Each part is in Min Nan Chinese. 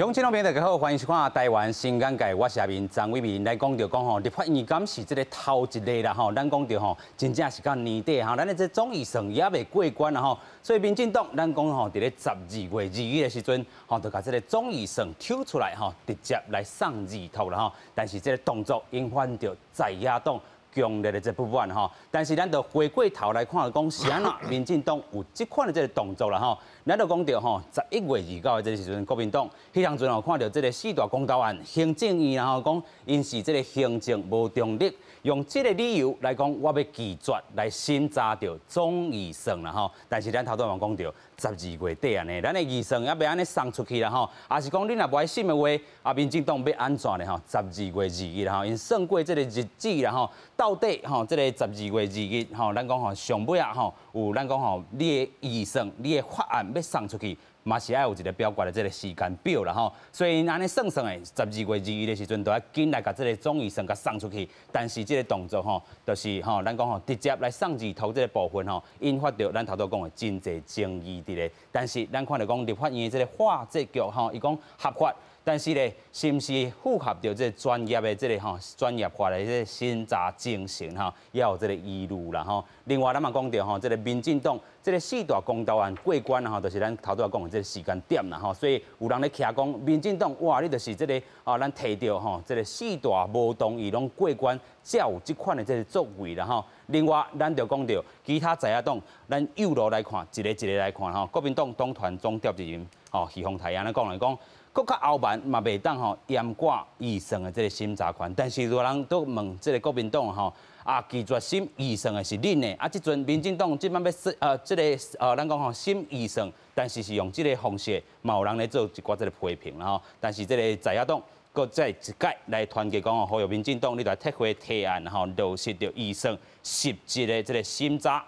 乡親朋友大家好，歡迎收看《台灣新眼界》，我是阿明張偉民來講著講吼，立法院敢是這个頭一例啦吼，咱講著吼，真正是到年底吼，咱的這總預算猶未過關啦吼，所以民進黨咱講吼，佇咧12月21的時陣吼，就共這个總預算抽出來吼，直接來送字託啦吼，但是這个動作引發著在野黨強烈的這不滿吼，但是咱就回過頭來看，講是按怎民進黨有這款的這个動作啦吼，咱就講著吼，11月29的這个時陣，國民黨彼當陣吼看著這个四大公投案，行政院然後講𪜶是這个行政無中立，用這个理由來講，我欲拒絕來審查著總預算啦吼。但是咱頭拄仔嘛講著，十二月底按呢，咱的預算猶未按呢送出去啦吼，抑是講你若無愛審的話，啊，民進黨欲按怎呢吼？十二月二一啦吼，𪜶算過這个日子啦吼。到底吼，這个十二月二日吼，咱講吼上尾仔吼，有咱講吼，你的預算、你的法案欲送出去，嘛是愛有一个表決的這个時間表啦吼。所以按呢算算的，十二月二一的時陣，就愛緊來共這个總預算共送出去。但是這个動作吼，就是吼，咱講吼，直接來送字託這个部分吼，引發著咱頭拄講的真濟爭議佇咧。但是咱看著講立法院的這个法制局吼，伊講合法。但是咧，是毋是符合著這个專業的這个吼專業化的這个審查精神吼，也有這个疑慮啦吼。另外，咱嘛講著吼，這个民進黨這个四大公投案過關啦吼，就是咱頭拄仔講的這个時間點啦吼。所以有人咧徛講，民進黨哇，你就是這个啊，咱提著吼，這个四大無同意攏過關，才有這款的這个作為啦吼。另外，咱就講著其他在野黨，咱右路來看，一个一个來看吼。國民黨黨團總召集人吼許宏才按呢講來講，閣較後慢嘛袂當吼閹割預算的這个審查權，但是有人都問這个國民黨吼啊，拒絕審預算的是恁的，啊，這陣民進黨這擺欲審這个咱講吼審預算，但是是用這个方式，嘛有人咧做一寡這个批評啦吼。但是這个在野黨閣再一擺來團結講吼，呼籲民進黨你來撤回提案吼，落實著預算實質的這个審查。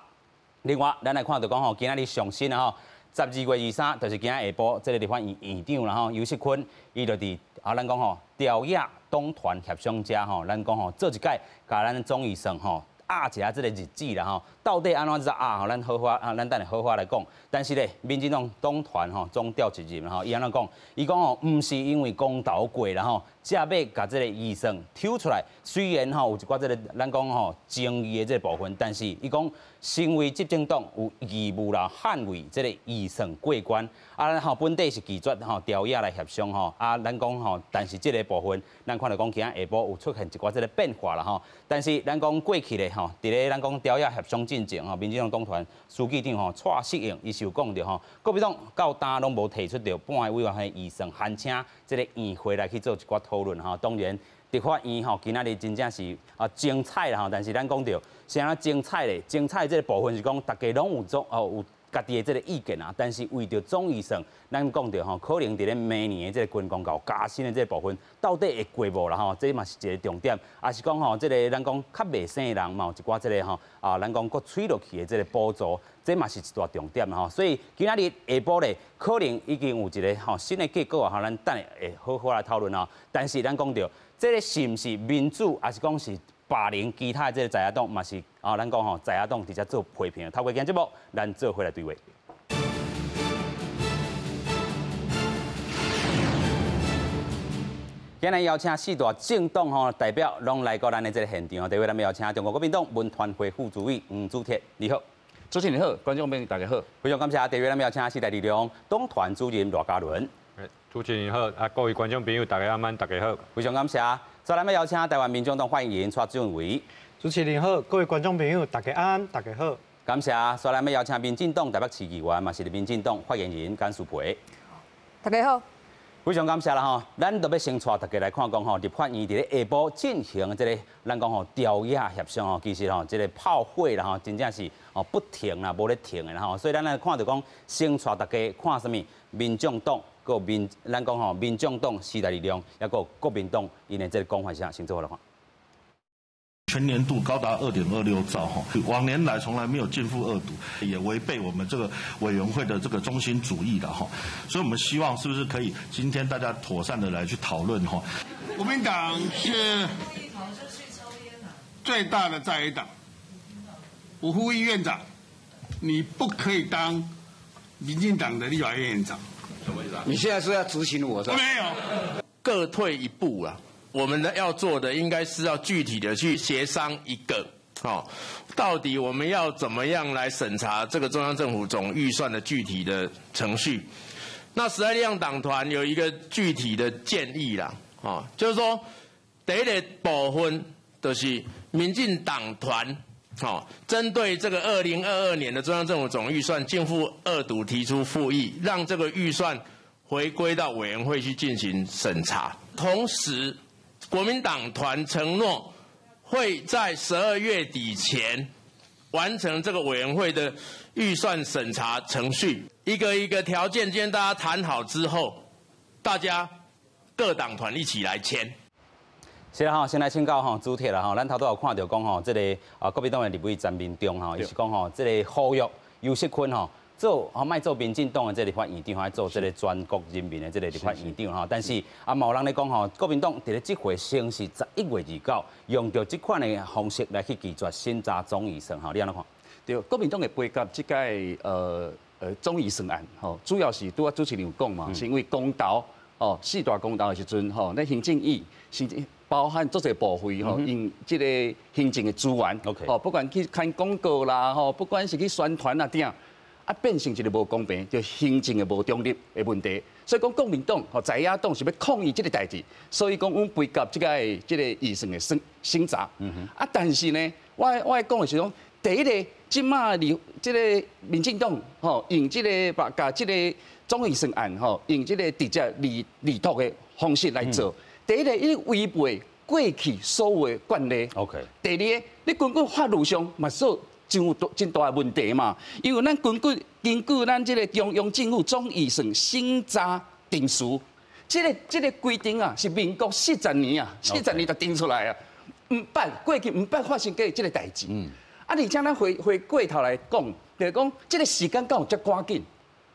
另外，咱來看著講吼，今仔日上新啊吼。12月23，就是今仔下晡，這个立法院院長啦吼，游錫堃，伊就佇啊，咱講吼，朝野黨團協商遮吼，咱講吼，做一擺，共咱總預算吼壓一下這个日子啦吼，到底按怎壓吼？咱好好啊，咱等下好好來講。但是咧，民進黨黨團吼總召集人吼，伊按怎講？伊講吼，毋是因為公投過啦吼，才欲共這个預算抽出來。雖然吼有一寡這个咱講吼爭議的這个部分，但是伊講身為執政黨有義務啦捍衛這個預算過關。啊，吼本底是拒絕吼朝野來協商吼。啊，咱講吼，但是這个部分，咱看著講今仔下晡有出現一寡這个變化啦吼。但是咱講過去咧吼，佇咧咱講朝野協商進前吼，民進黨黨團書記長吼蔡適應，伊是有講著吼，國民黨到今攏無提出著半个委員會預算，函請這个院會來去做一寡討論吼。當然，立法院吼今仔日真正是啊精彩啦吼，但是咱講著是按怎精彩咧？精彩這个部分是講大家攏有總哦有家己的這个意見啊，但是為著總預算，咱講著吼，可能佇咧明年的這个軍公教加薪的這个部分，到底會過無啦吼？這嘛是一个重點，抑是講吼，這个咱講較袂生的人嘛有一寡這个吼啊，咱講閣催落去的這个補助，這嘛是一大重點吼。所以今仔日下晡咧，可能已經有一个吼新的結果啊，咱等下會好好來討論吼。但是咱講著，這个是毋是民主，抑是講是霸凌其他的這个在野黨，嘛是啊，咱講吼在野黨佇遮做批評。透過今節目，咱做伙來對話。今日邀請四大政黨吼代表，攏來到咱的這个現場。第一位，咱邀請中國國民黨文團會副主委黃祖鐵，你好。主持人好，觀眾朋友大家好。非常感謝。第二位，咱邀請時代力量黨團主任賴嘉倫。主持人好，啊各位觀眾朋友大家晚安，大家好。非常感謝。再來，咱邀請台灣民眾黨發言人蔡俊偉。主持人好，各位觀眾朋友大家安，大家好。感謝。再來，咱邀請民進黨台北市議員，嘛是民進黨發言人簡舒培。大家好。非常感謝啦吼，咱就欲先帶大家來看講吼，立法院佇咧下晡進行這个咱講吼朝野協商吼，其實吼這个炮火啦吼，真正是哦不停啦，無咧停的啦吼，所以咱來看著講，先帶大家看啥物？民眾黨、閣民，咱講吼，民眾黨、時代力量，抑閣國民黨，𪜶的這个講法是啥？先做伙來看。全年度高達2.26兆哈，往年來從來沒有進負二讀，也違背我們這個委員會的這個中心主義的哈，所以我們希望是不是可以今天大家妥善的來去討論哈。國民黨是最大的在野黨，我呼籲院長，你不可以當民進黨的立法院院長。什麼意思？了。你現在是要質詢我是吧？沒有，各退一步啊。我們的要做的應該是要具體的去協商一個，哦，到底我們要怎麼樣來審查這個中央政府總預算的具體的程序？那時代力量黨團有一個具體的建議啦，哦，就是說第一個部分就是民進黨團，哦，針對這個2022年的中央政府總預算逕付二讀提出覆議，讓這個預算回歸到委員會去進行審查，同時，國民黨團承諾會在12月底前完成這個委員會的預算審查程序，一個一個條件，今天大家談好之後，大家各黨團一起來簽。是啦吼，先來請教吼主題啦吼，咱頭拄有看著講吼，這個啊國民黨的立委陳明忠吼，伊是講吼，這個呼籲游錫堃吼，做吼莫做民進黨的這個立法院長，愛做這個全國人民的這個立法院長吼。但是啊，嘛有人咧講吼，國民黨佇咧這回先是11月29，用著這款的方式來去拒絕審查總預算吼，你按怎看？對，國民黨會杯葛這屆總預算案吼，主要是拄仔主持人有講嘛，是因為公投哦，四大公投的時陣吼，咱行政院是包含足濟部會吼，用這個行政的資源，哦，不管去看廣告啦吼，不管是去宣傳啊等。啊，變成一個無公平，就行政的無中立的問題。所以講國民黨和在野黨是欲抗議這個代誌，所以講阮杯葛這個這個預算的審查。啊，但是呢，我愛講的是講，第一个，這馬你這個民進黨吼，用這個把共這個總預算案吼，用這個直接離託的方式來做。第一个，伊違背過去所有的慣例。 第二个，你根據法律上嘛做真有真大的問題嘛，因為咱根據咱這個中央政府總預算審查程序，這個規定啊，是民國四十年啊，四十年就定出來啊，毋捌過去毋捌發生過這個代誌。啊，而且咱回過頭來講，就是講這個時間敢有遮趕緊？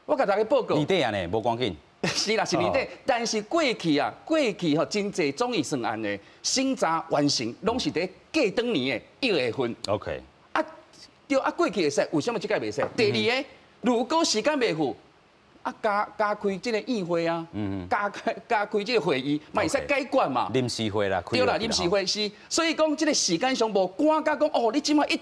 我共大家報告。年底啊呢，無趕緊。是啦，是年底，但是過去啊，過去吼真濟總預算案的審查完成，攏是佇過當年的1月份。 對啊，過去會使，為什麼這屆袂使？第二个，如果時間袂赴，啊加開這個院會啊，加開這個會議，嘛會使解決嘛。臨時會啦，對啦，臨時會是，所以講這個時間上無趕甲講哦，你這馬一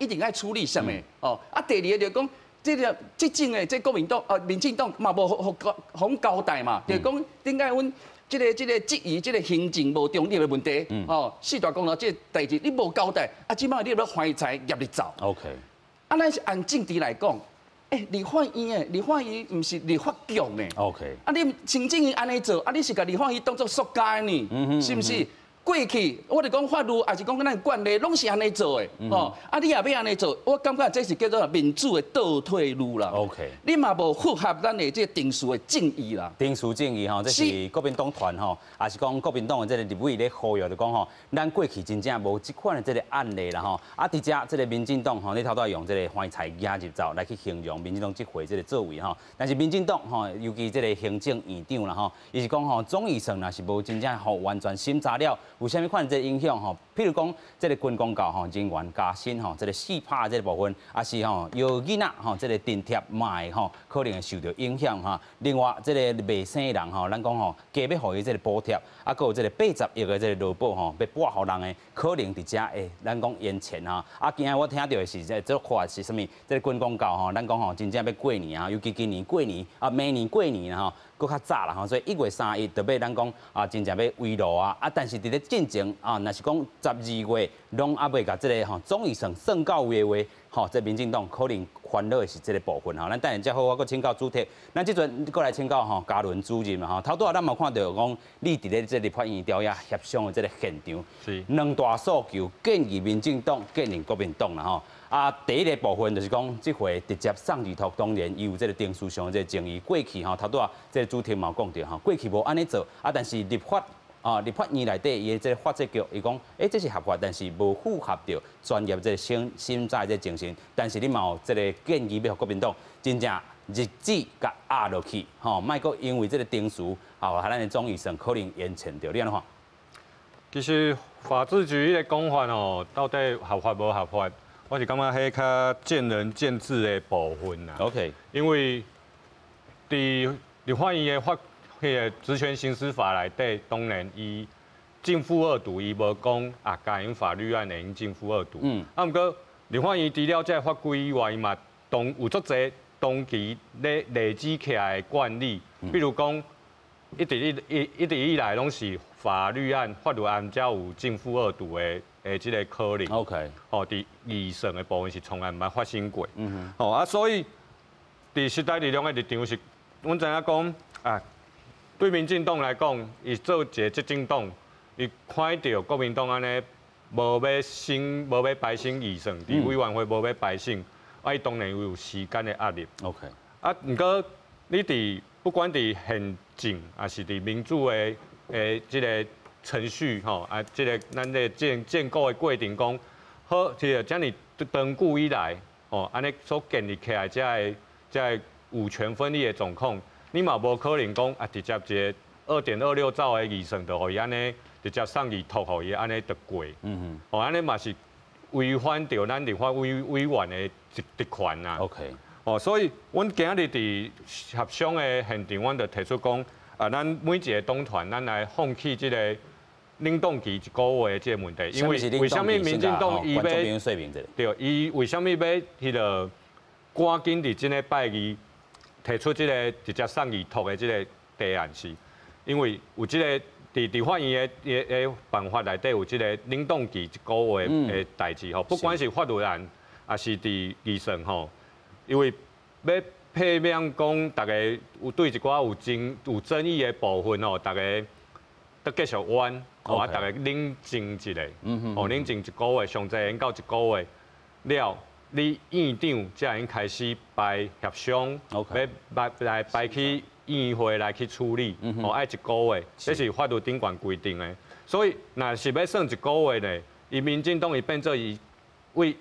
定愛處理啥物哦。啊，第二个就講，這個執政的這國民黨啊，民進黨嘛無予予交代嘛，就是講頂解阮這個質疑這個行政無中立的問題，哦，四大公投這個代誌你無交代，啊，這馬你欲橫財挾入走。 啊，咱是按政治來講，欸，立法院的立法院毋是立法局呢。 啊，你行政院按呢做，啊，你是共立法院當作塑膠呢？是毋是？過去我就講法律，抑是講咱慣例，攏是按呢做的，吼。啊，你若欲按呢做，我感覺這是叫做民主的倒退路啦。 你嘛無符合咱的這個程序的正義啦。程序正義吼，這是國民黨團吼，也是講國民黨的這個立委咧呼籲，就講吼，咱過去真正無這款的這個案例啦吼。啊，佇遮這個民進黨吼，你頭拄用這個橫財攑入灶來去形容民進黨這回這個作為吼。但是民進黨吼，尤其這個行政院長啦吼，伊是講吼，總預算若是無真正予完全審查了，有啥物款這個影響吼？譬如講，這個軍公教吼人員加薪吼，這個4%這個部分，抑是吼幼囡仔吼這個津貼嘛會吼可能會受著影響哈。另外，這個未生的人吼，咱講吼加欲予伊這個補貼，啊，閣有這個80億的這個勞保吼，欲撥予人的，可能佇遮會咱講延遲哈。啊，今仔我聽著的是這這話是啥物？這個軍公教吼，咱講吼真正欲過年啊，尤其今年過年啊，明年過年吼，閣較早啦吼，所以1月31就欲咱講啊，真正欲圍爐啊，啊，但是佇咧進前啊，若是講12月攏猶未共這個吼總預算算到位的話，吼，這民進黨可能煩惱的是這個部分吼。咱等下才好，我閣請教主題。咱這陣閣來請教吼嘉倫主任吼。頭拄仔咱嘛看著講，你佇咧這立法院調遐協商的這個現場，兩大訴求建議民進黨、建議國民黨啦吼。啊，第一個部分就是講，這回直接送議託，當然伊有這個程序上的這個爭議。過去吼，頭拄仔這個主題嘛有講著吼，過去無按呢做，啊，但是立法院內底伊的這個法制局，伊講，欸，這是合法，但是無符合著專業這個審查這個精神。但是你嘛有這個建議，欲予國民黨真正日子共壓落去，吼，莫閣因為這個程序，吼，咱的總預算可能延遲著，你按怎看？其實法制局彼个講法吼，到底合法無合法？我是感覺彼較見仁見智的部分啦。 因為佇立法院的法，彼个职權行使法內底，當然伊正副二讀，伊無講啊，共用法律案會用正副二讀。啊，毋過立法院除了這个法規以外，伊嘛當有足濟長期咧累積起來的慣例，比如講，一直以來攏是法律案、法律案才有正副二讀的這个可能。 吼，佇預算的部分是從來毋捌發生過。吼啊，所以佇時代力量的立場是，阮知影講啊，對民進黨來講，伊做一个執政黨，伊看著國民黨按呢無欲審、無欲排審預算，佇委員會無欲排審，啊，伊當然有時間的壓力。 啊，毋過你佇不管佇憲政，抑是佇民主的這个程序吼，啊，這个咱的建構的過程講，好，這个遮爾長久以來，吼，按呢所建立起來這个五權分立的狀況，你嘛無可能講啊，直接一个2.26兆的預算就予伊按呢直接送去託予伊按呢就過，吼，按呢嘛是違反著咱立法委員的職權啊。 哦，所以阮今日佇協商的現場，阮就提出講，啊，咱每一个黨團，咱來放棄這个冷凍期一個月的這个問題，因為為啥物民進黨伊欲對，伊為啥物欲彼个趕緊佇這禮拜二提出這个直接送議託的這个提案是，因為有這个佇立法院的辦法內底有這个冷凍期一個月的代誌吼，不管是法律案，抑是佇預算吼。因為欲避免講，逐家有對一寡有爭議的部分吼，逐家閣繼續冤，吼啊，逐家冷靜一下，吼冷靜一個月，上濟會用到一個月了，你院長才會用開始排協商，欲排來排去院會來去處理，吼愛一個月，這是法律頂懸規定的。所以，若是欲算一個月呢，伊民進黨伊變做伊為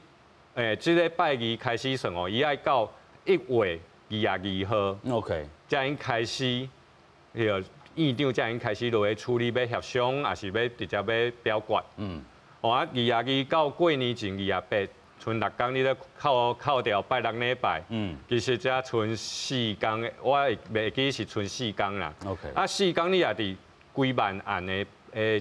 這禮拜二開始算哦，伊愛到1月22號才用開始，彼個院長才用開始落去處理，欲協商，抑是欲直接欲表決。哦啊，22到過年前28，賰6工，你咧扣扣掉拜六禮拜。其實才賰4工，我會袂記是賰四工啦。 啊，四工你也佇幾萬案的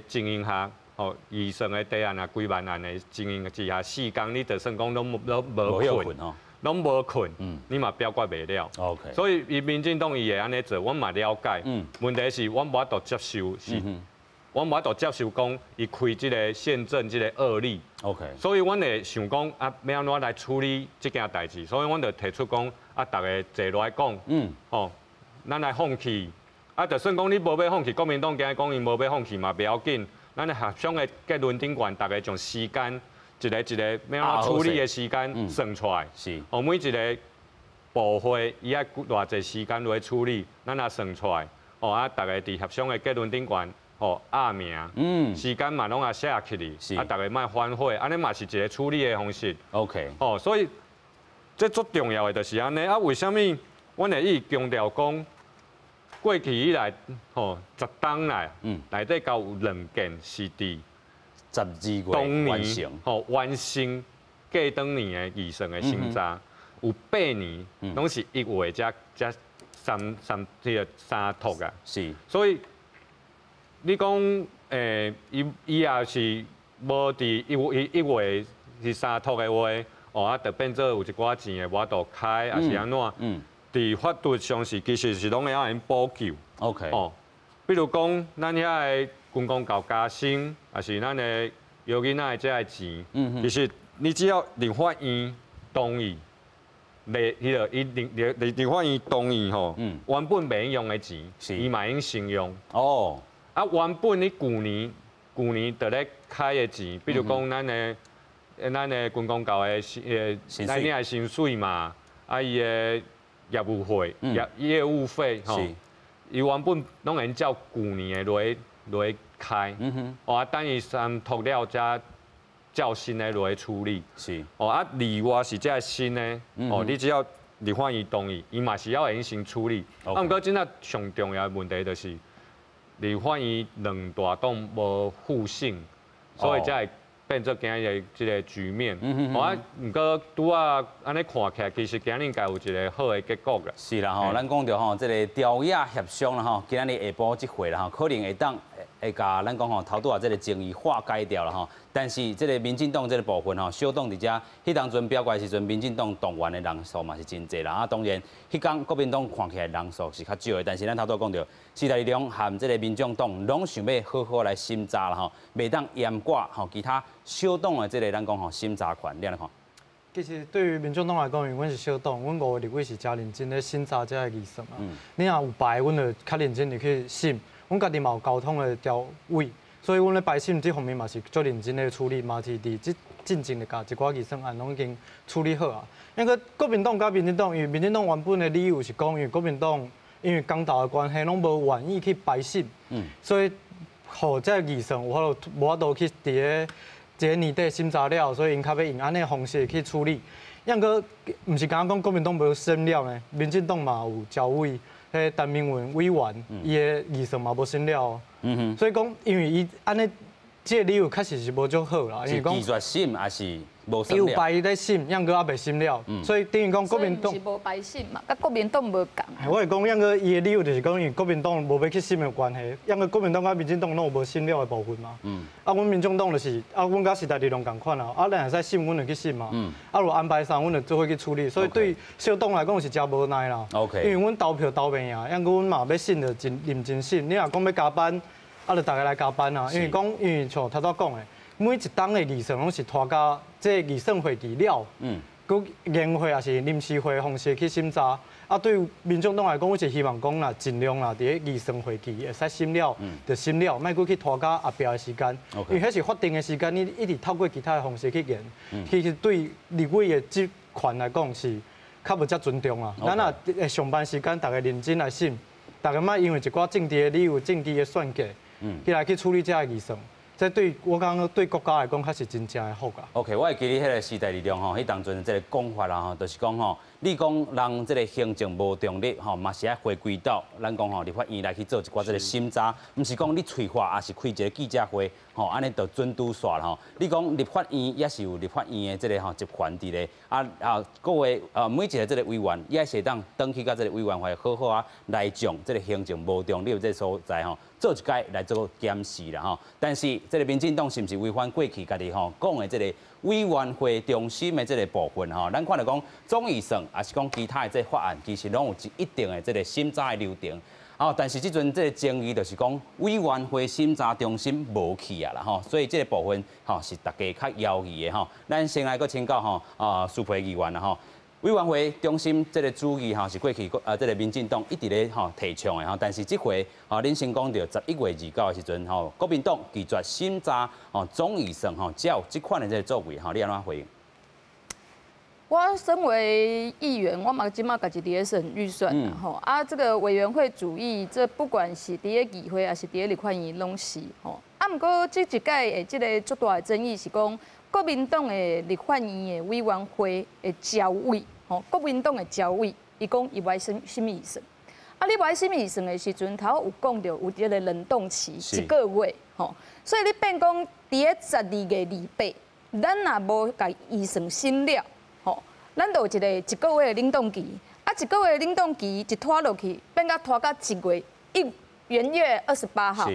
情形下。哦，預算的提案啊，幾萬案的情形之下，四工你就算講攏攏無睏，攏無睏，你嘛表決袂了。 所以伊民進黨伊會按呢做，阮嘛了解。問題是，阮無法度接受，是，阮無法度接受講伊開這个憲政這个惡例。 所以阮會想講啊，欲按怎來處理這件代誌？所以阮就提出講啊，逐家坐落來講，吼，咱來放棄。啊，就算講你無欲放棄，國民黨今日講伊無欲放棄嘛，袂要緊。咱的協商的結論頂懸，逐家將時間一个一个欲按怎處理的時間算出來。哦，每一个部會伊愛偌濟時間來處理，咱也算出來。哦，啊，逐家佇協商的結論頂懸，哦，押名，時間嘛攏也寫起去，啊，逐家莫反悔，按呢嘛是一个處理的方式。 哦，所以這足重要的就是按呢。啊，為啥物阮會一直強調講？過去以來，吼十冬來，內底夠有兩件是佇 12月完成，吼完成過當年的預算的審查，有8年攏是1月才三三這个三讀啊。所以你講，伊伊也是無佇1月是三讀的話，哦啊，就變做有一寡錢會無法度開，抑是按怎？佇法律上是其實是攏會曉補救。 哦，比如講，咱遐个軍公教加薪，抑是咱的幼囡仔的這个錢，其實你只要立法院同意，立彼个伊立立立法院同意吼，原本袂用的錢，伊嘛會用先用。啊，原本你舊年佇咧開的錢，比如講咱的軍公教的咱領的薪水嘛，啊伊的業務費、業務費吼，伊原本攏會照舊年的落開，哦啊，等伊三讀了才照新的落處理。哦啊，例外是這个新的，哦，你只要立法院同意，伊嘛是要會先處理。啊，毋過這仔上重要的問題就是，立法院兩大黨無互信，所以才會變做今日的這个局面。啊，毋過拄仔按呢看起來，其實今日應該有一个好的結果啦。是啦吼，咱講著吼，這个朝野協商啦吼，今仔日下晡這會啦吼，可能會當會共咱講吼，頭拄仔這个爭議化解掉啦吼。但是這个民進黨這个部分吼，小黨佇遮，彼當陣表決時陣，民進黨動員的人數嘛是真濟啦。啊，當然，彼工國民黨看起來人數是較少的，但是咱頭拄仔講著，時代力量和這个民眾黨攏想欲好好來審查啦吼，袂當閹割吼其他小黨的這个咱講吼審查權，你按呢看？其實對於民眾黨來講，因為阮是小黨，阮五个立委是誠認真咧審查這个預算啊。你若有排，阮就較認真入去審。阮家己嘛有交通的調委，所以阮咧排審這方面嘛是足認真咧處理，嘛是佇這進前就共一寡預算案攏已經處理好啊。因為國民黨佮民進黨，因為民進黨原本的理由是講，因為國民黨因為公投的關係，攏無願意去排審，所以予這个預算有法度無法度去佇咧這个年底審查了，所以𪜶較欲用按呢方式去處理。抑閣毋是敢若講國民黨無審了呢，民進黨嘛有召委，彼陳明文委員，伊的預算嘛無審了。所以講，因為伊按呢，這个理由確實是無足好啦。因為講拒絕審還是無審了？伊有排咧審，抑閣猶未審了，所以等於講國民黨是無排審嘛，佮國民黨無仝。我會講，抑閣伊的理由就是講，因為國民黨無欲去審的關係，抑閣國民黨佮民進黨攏有無審了的部分嘛。啊，阮民眾黨就是，啊，阮佮時代力量仝款啊，啊，咱會使審，阮就去審嘛。啊，若安排啥，阮就做伙去處理。所以對小黨來講是誠無奈啦。因為阮投票投袂贏，抑閣阮嘛欲審就真認真審。你若講欲加班，啊，就逐家來加班啊。因為講，因為像頭拄講的，每一冬的預算攏是拖到這個預算會期了，閣研會抑是臨時會方式去審查。啊，對民眾黨來講，我是希望講啦，盡量啦，佇咧預算會期會使審了，就審了，莫閣去拖到後壁的時間。因為彼是法定的時間，你一直透過其他的方式去延，其實對立委的職權來講是較無遮尊重啊。咱若上班時間，逐家認真來審，逐家莫因為一寡政治的理由、政治的算計，去來去處理這个預算。這對我感覺對國家來講，確實真正的好啊。 OK，我會記得彼个時代力量吼，彼當陣這个講法啦吼，就是講吼，你講人這个行政無中立吼，嘛是愛回歸到咱講吼立法院來去做一寡這个審查，毋是講你喙話，抑是開一个記者會吼，按呢就準拄煞吼。你講立法院也是有立法院的這个吼職權佇咧，啊啊，各位啊每一个這个委員也是會當轉去共這个委員會好好啊來將這个行政無中立這个所在吼，做一擺來做檢視啦吼。但是這个民進黨是毋是違反過去家己吼講的這个委員會中心的這个部分吼？咱看著講總預算，抑是講其他的這个法案，其實攏有一定的這个審查的流程。哦，但是這陣這个爭議就是講委員會審查中心無去啊啦吼，所以這个部分吼是大家較猶疑的吼。咱先來閣請教吼啊，蘇培議員啦吼。委員會中心這个主意吼是過去啊，這个民進黨一直咧吼提倡的吼，但是這回吼恁先講著11月29的時陣吼，國民黨拒絕審查吼總預算吼，才有這款的這个作為吼，你按怎回應？我身為議員，我嘛這馬家己佇咧審預算吼啊，這个委員會主議，這不管是佇咧議會，抑是佇咧立法院，攏是吼。啊，毋過這一屆的這个足大的爭議是講，國民黨的立法院的委員會的召委，吼，國民黨的召委，伊講伊無愛審審預算。啊，你無愛審預算的時陣，頭有講著有這个冷凍期一個月，吼，所以你變講佇咧12月28，咱若無共預算審了，吼，咱就有一个一個月的冷凍期。啊，一個月的冷凍期一拖落去，變甲拖到一月一元月28號。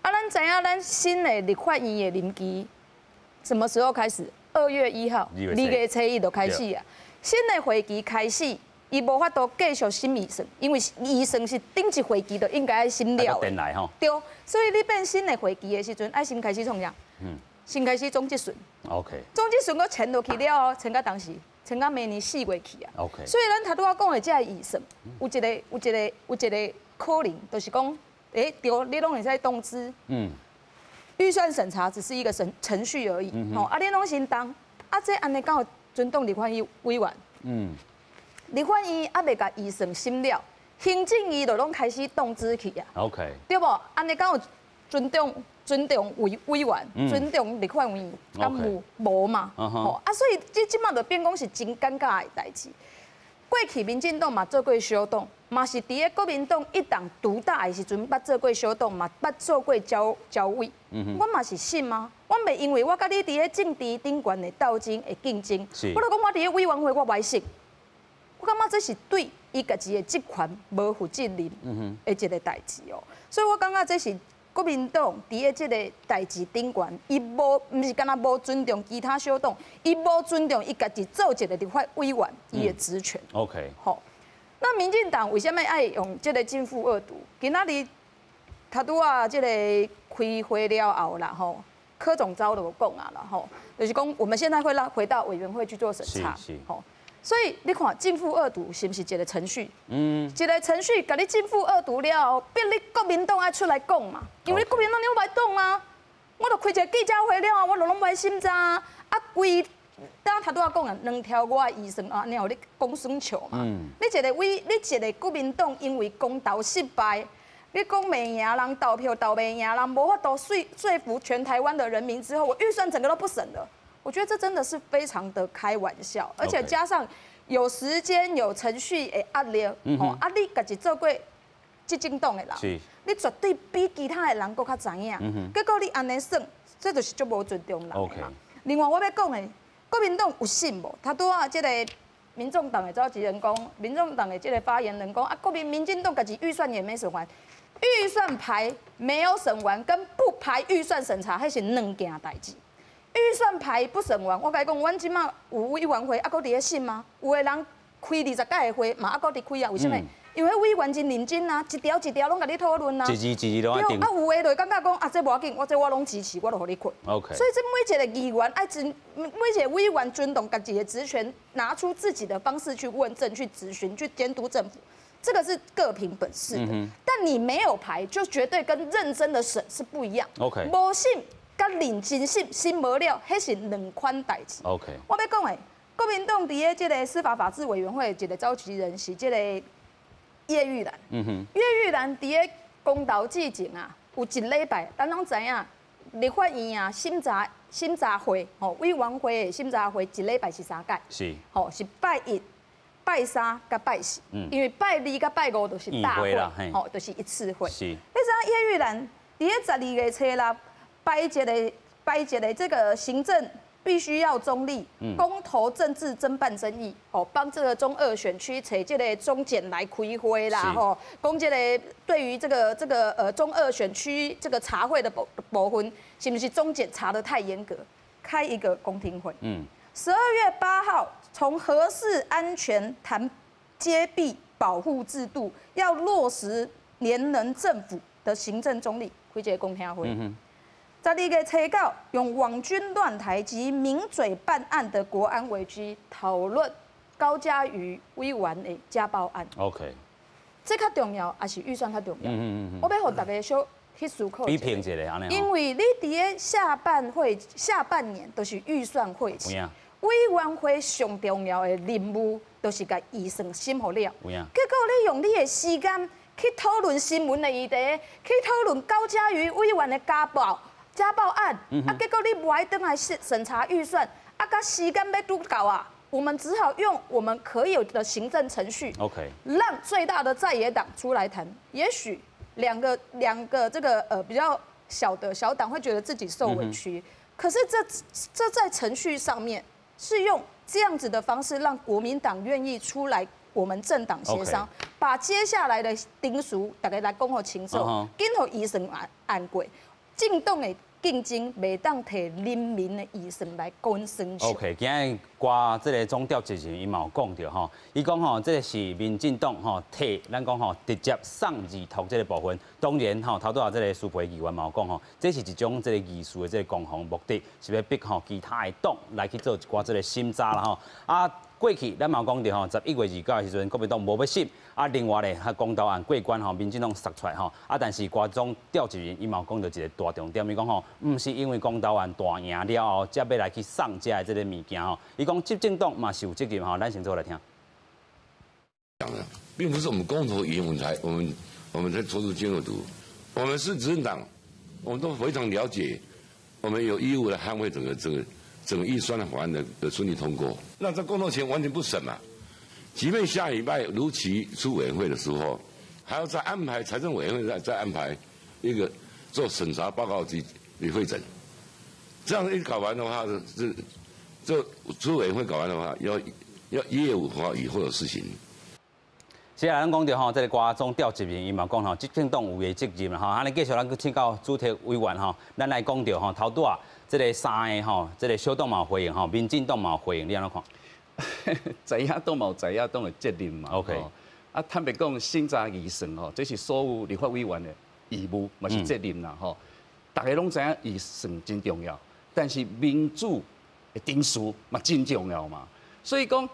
啊，咱知影咱新的立法院的任期什麼時候開始？2月1號，2月初一就開始啊。新的會期開始，伊無法度繼續審預算，因為預算是頂一會期就應該愛審了的。對，所以你變新的會期的時陣，愛先開始創啥？先開始總質詢。 總質詢閣簽落去了後，簽到當時，簽到明年4月去啊。 所以咱頭拄仔講的這个預算，有一个可能，就是講，對，你攏會使動資。預算審查只是一個程序而已。吼，啊，你攏先動，啊，這按呢敢有尊重立法院委員？立法院猶未共預算審了，行政院就攏開始動資去啊。 對無？按呢敢有尊重委員，尊重立法院，敢有無嘛？吼啊，所以這這馬就變講是真尷尬的代誌。過去民進黨嘛做過小黨，嘛是佇咧國民黨一黨獨大的時陣，捌做過小黨，嘛捌做過召委。我嘛是審啊，我袂因為我佮你佇咧政治頂懸的鬥爭的競爭，我就講我佇咧委員會我袂審。我感覺這是對伊家己的職權無負責任的一個代誌哦。所以我感覺這是國民黨佇咧這個代誌頂懸，伊無毋是干焦無尊重其他小黨，伊無尊重伊家己做一個立法委員伊的職權。 好。那民進黨為啥物愛用這個正負二讀？今仔日頭拄仔這個開會了後啦，吼，柯總召就講啊啦，吼，就是講我們現在會讓回到委員會去做審查，吼，所以你看正負二讀是毋是一個程序？一個程序，共你正負二讀了後，逼你國民黨愛出來講嘛，因為你國民黨你無愛擋啊，我就開一個記者會了後，我就攏無愛審查啊，規。當頭拄仔講啊，兩條我的預算啊，按呢予你講耍笑嘛。你一個國民黨因為公投失敗，你講袂贏人投票投袂贏人，無法度說服全台灣的人民之後，我預算整個都不審了。我覺得這真的是非常的開玩笑，而且加上有時間有程序的壓力，吼啊，你家己做過執政黨的人，你絕對比其他的人閣較知影。結果你按呢算，這就是足無尊重人的嘛。另外我欲講的。國民黨有審無？頭拄仔這個民眾黨的召集人講，民眾黨的這個發言人講啊，國民民進黨家己預算也沒審完，預算排沒有審完，跟不排預算審查，彼是兩件代誌。預算排不審完，我共你講，阮這馬有委員會，猶閣佇咧審嗎？有的人開20屆的會，嘛猶閣佇開啊？為啥物？因為委員真認真啊，一條一條攏共你討論啊。一字一字攏愛定。啊，有的就會感覺講啊，這無要緊，我這我攏支持，我就予你過。 所以這每一個議員愛尊，每一個委員尊重家己的職權，拿出自己的方式去問政、去質詢、去監督政府，這個是各憑本事的。但你沒有排，就絕對跟認真的審是不一樣。 無審佮認真審，審無了，彼是兩款代誌。 我欲講的，國民黨佇咧這個司法法制委員會一個召集人是這個葉毓蘭，葉毓蘭佇咧公投之前啊，有一禮拜，咱攏知影，立法院啊審查會，吼委員會的審查會一禮拜是三擺，吼是拜一、拜三佮拜四，因為拜二佮拜五就是大會，吼就是一次會。你知影葉毓蘭佇咧12月初六擺一個這個行政必須要中立，公投政治偵辦爭議，哦，幫這個中二選區揣這個中檢來開會啦，吼，講這個對於這個中二選區這個查會的部分，是毋是中檢查得太嚴格？開一個公聽會。12月8號，從核四安全談接臂保護制度，要落實聯能政府的行政中立，開這個公聽會。12月初9，用網軍亂台及名嘴辦案的國安危機討論高嘉瑜委員的家暴案。 這較重要，抑是預算較重要？我欲予大家小去思考。比拼一下按呢。因為你佇咧下半會下半年都是預算會期，委員會上重要的任務就是共預算審予了。結果你用你的時間去討論新聞的議題，去討論高嘉瑜委員的家暴案，啊，結果你無愛轉來審查預算，啊，佮時間欲拄到啊，我們只好用我們可有的行政程序讓最大的在野黨出來談。也許兩個這個比較小的小黨會覺得自己受委屈，可是這在程序上面是用這樣子的方式讓國民黨願意出來，我們政黨協商，把接下來的程序大家來講予清楚，緊予預算案過，政黨的競爭袂當提人民的預算來講耍笑。 OK，今日歌這個總召集人伊嘛有講著吼，伊講吼，這個是民進黨吼提咱講吼直接送字託這個部分。當然吼，頭拄仔這個蘇培議員嘛有講吼，這是一種這個議事的這個攻防目的，是欲逼吼其他的黨來去做一寡這個審查啦吼。啊，過去咱嘛有講著吼，11月29的時陣，國民黨無欲審，啊，另外咧，彼公投案過關吼，民進黨殺出來吼，啊，但是歌總召集人伊嘛有講著一個大重點，伊講吼，毋是因為公投案大贏了後，才欲來去送這的這個物件吼，伊講執政黨嘛是有責任吼，咱先做來聽。講的，並不是我們公投贏，我們才提出經二讀，我們是執政黨，我們都非常了解，我們有義務來捍衛整個預算的法案的順利通過。那這公投前完全不審嘛？即便下禮拜如期出委員會的時候，還要再安排財政委員會再安排一個做審查報告及會診，這樣一搞完的話，這出委員會搞完的話，要1月5號以後的事情。是啊，咱講著吼，這个歌總召集人伊嘛講吼，執政黨有的責任啦吼。按呢繼續咱閣請教主體委員吼，咱來講著吼，頭拄仔這个三个吼，這个小黨嘛有回應吼，民進黨嘛有回應，你按怎看？在野黨嘛有在野黨的責任嘛。 啊，坦白講，審查預算吼，這是所有立法委員的義務，嘛是責任啦吼。大家攏知影預算真重要，但是民主的程序嘛真重要嘛。所以講，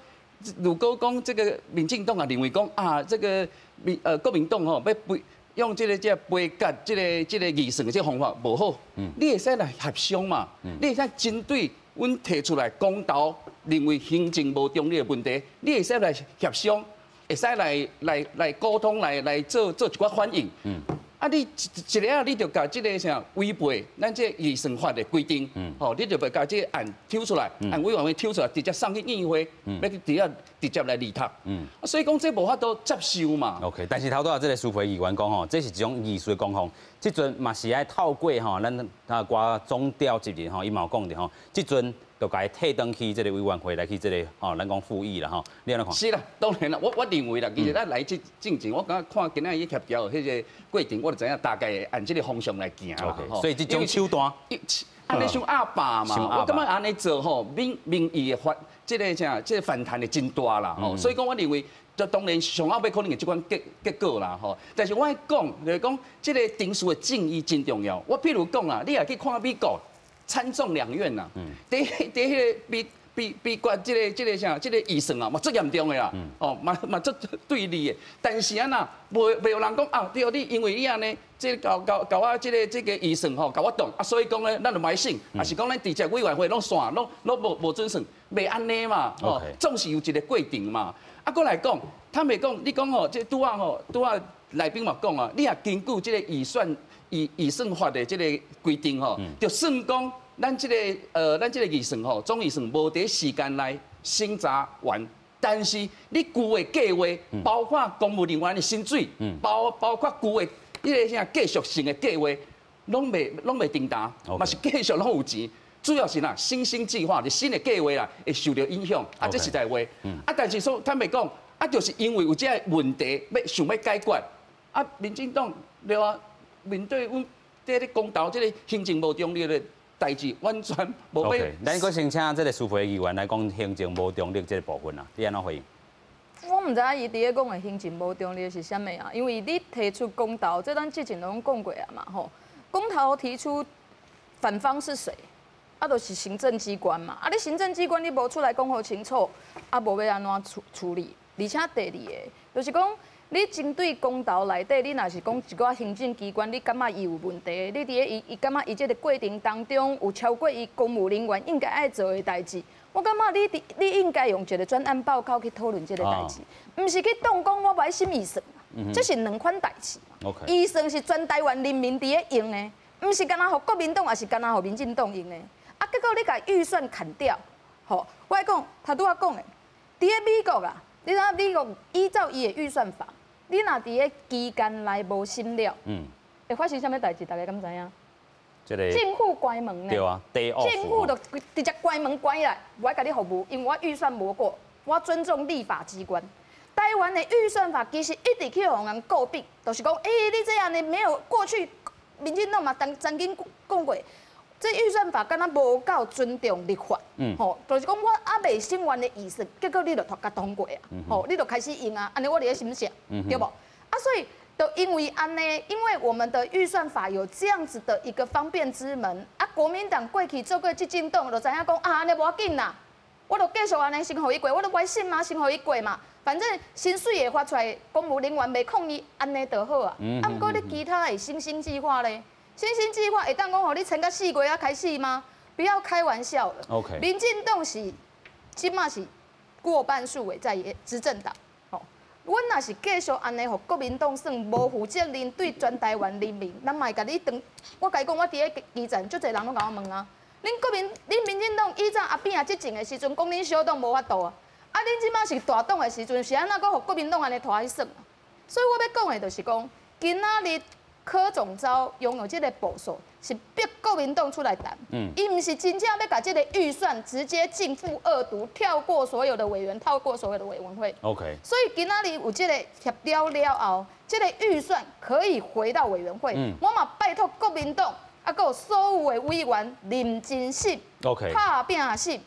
如果講這個民進黨啊認為講啊，這個國民黨吼欲背用這個杯葛這個預算的這個方法無好，你會使來協商嘛？你會使針對阮提出來公投認為行政無中立的問題，你會使來協商，會使來溝通，來做一寡反應。啊！你一个仔，你就共這个啥違背咱這預算法的規定，吼，你就欲共這個案抽出來，按委員會抽出來，直接送去議會，欲去直接直接來議讀。啊，所以講這無法度接受嘛。 OK，但是頭拄仔這个蘇培議員講吼，這是一種藝術的攻防，這陣嘛是愛透過吼，咱啊歌總召集人吼，伊嘛有講著吼，這陣就共伊退轉去這个委員會來去這个吼，咱講復議啦吼，你按怎看？是啦，當然啦，我認為啦，其實咱來這進前，我感覺看今仔日協調彼個過程，我就知影大概會按這個方向來行啦。所以這種手段，按呢傷鴨霸嘛，我感覺按呢做吼，民意的反，這个啥，這个反彈會真大啦吼。所以講，我認為，這當然上後尾可能會這款結果啦吼。但是我愛講，就是講這个程序的正義真重要。我譬如講啦，你若去看美國參眾兩院呐，佇彼个比決這個啥，這個預算啊，嘛足嚴重的啦，哦，嘛足對立的。但是按怎，袂有人講啊，對你因為你按呢，這個共我這個預算吼，共我擋啊，所以講咧，咱就無愛審，抑是講咱直接委員會攏散，攏無准算，袂按呢嘛，哦，總是有一個過程嘛。啊，閣來講，坦白講，你講吼，這拄仔吼，拄仔來賓嘛講啊，你若根據這個預算法的這個規定吼，就算講。咱這個預算吼，總預算無佇時間內審查完，但是你舊的計劃，包括公務人員的薪水，包括舊的彼个啥繼續性的計劃，攏袂停呾，嘛是繼續攏有錢。主要是啦，新興計劃，就新的計劃啦，會受著影響。啊，這實在話。啊，但是說坦白講，啊，就是因為有這个問題，欲想欲解決，啊，民進黨對啊，面對阮佇咧公投這个行政無中立的代誌完全無欲。 OK，咱閣先請這个蘇培議員來講行政無中立這個部分啊，你按怎回應？我毋知影伊佇咧講的行政無中立是啥物啊？因為你提出公投，這咱之前攏講過啊嘛吼。公投提出反方是誰？啊，就是行政機關嘛。啊，你行政機關你無出來講予清楚，啊，無欲按怎處理？而且第二个，就是講。你針對公投內底，你若是講一寡行政機關，你感覺伊有問題？你佇咧伊伊感覺伊這个過程當中有超過伊公務人員應該愛做的代誌，我感覺你應該用一個專案報告去討論這个代誌，毋是去當講我無愛審預算，這是兩款代誌。預算是全台灣人民佇咧用的，毋是干焦予國民黨，抑是干焦予民進黨用的。啊，結果你共預算砍掉，吼，我講頭拄仔講的，佇咧美國啊，你知影美國依照伊的預算法。你若佇咧期間內無審了，會發生啥物代誌？大家敢知影？這個政府關門呢？對啊，政府就直接關門關起來，無愛共你服務，因為我預算無過，我尊重立法機關。台灣的預算法其實一直去予人詬病，就是講，你這樣呢沒有過去，民進黨嘛曾經講過，這預算法敢若無夠尊重立法，吼，就是講我猶未審完的預算，結果你就共通過啊，吼，你就開始用啊，按呢我佇咧審啥，對無？啊，所以就因為按呢，因為我們的預算法有這樣子的一個方便之門，啊，國民黨過去做過執政黨，就知影講啊，按呢無要緊啦，我就繼續按呢先予伊過，我都無愛審嘛，先予伊過嘛，反正薪水會發出來，公務人員袂抗議，按呢就好啊。啊，毋過你其他的新興計劃咧？新興計劃會當講予你撐到4月才開始嗎？不要開玩笑了。 民進黨是這馬是過半數的在野執政黨。吼，阮若是繼續按呢予國民黨算無負責任，對全台灣人民，咱嘛會共你當。我共你講，我佇咧基層，足濟人攏共我問啊。恁國民、恁民進黨以前阿扁啊執政的時陣，講恁小黨無法度啊。啊，啊，恁這馬是大黨的時陣，是按怎閣予國民黨按呢拖去耍？所以我欲講的就是講，今仔日柯總召擁有這个步數，是逼國民黨出來談。伊毋是真正欲共這个預算直接逕付二讀，跳過所有的委員，跳過所有的委員會。 所以今仔日有這个協調了後，這个預算可以回到委員會。我嘛拜託國民黨，啊，閣有所有的委員認真審 拍拚審。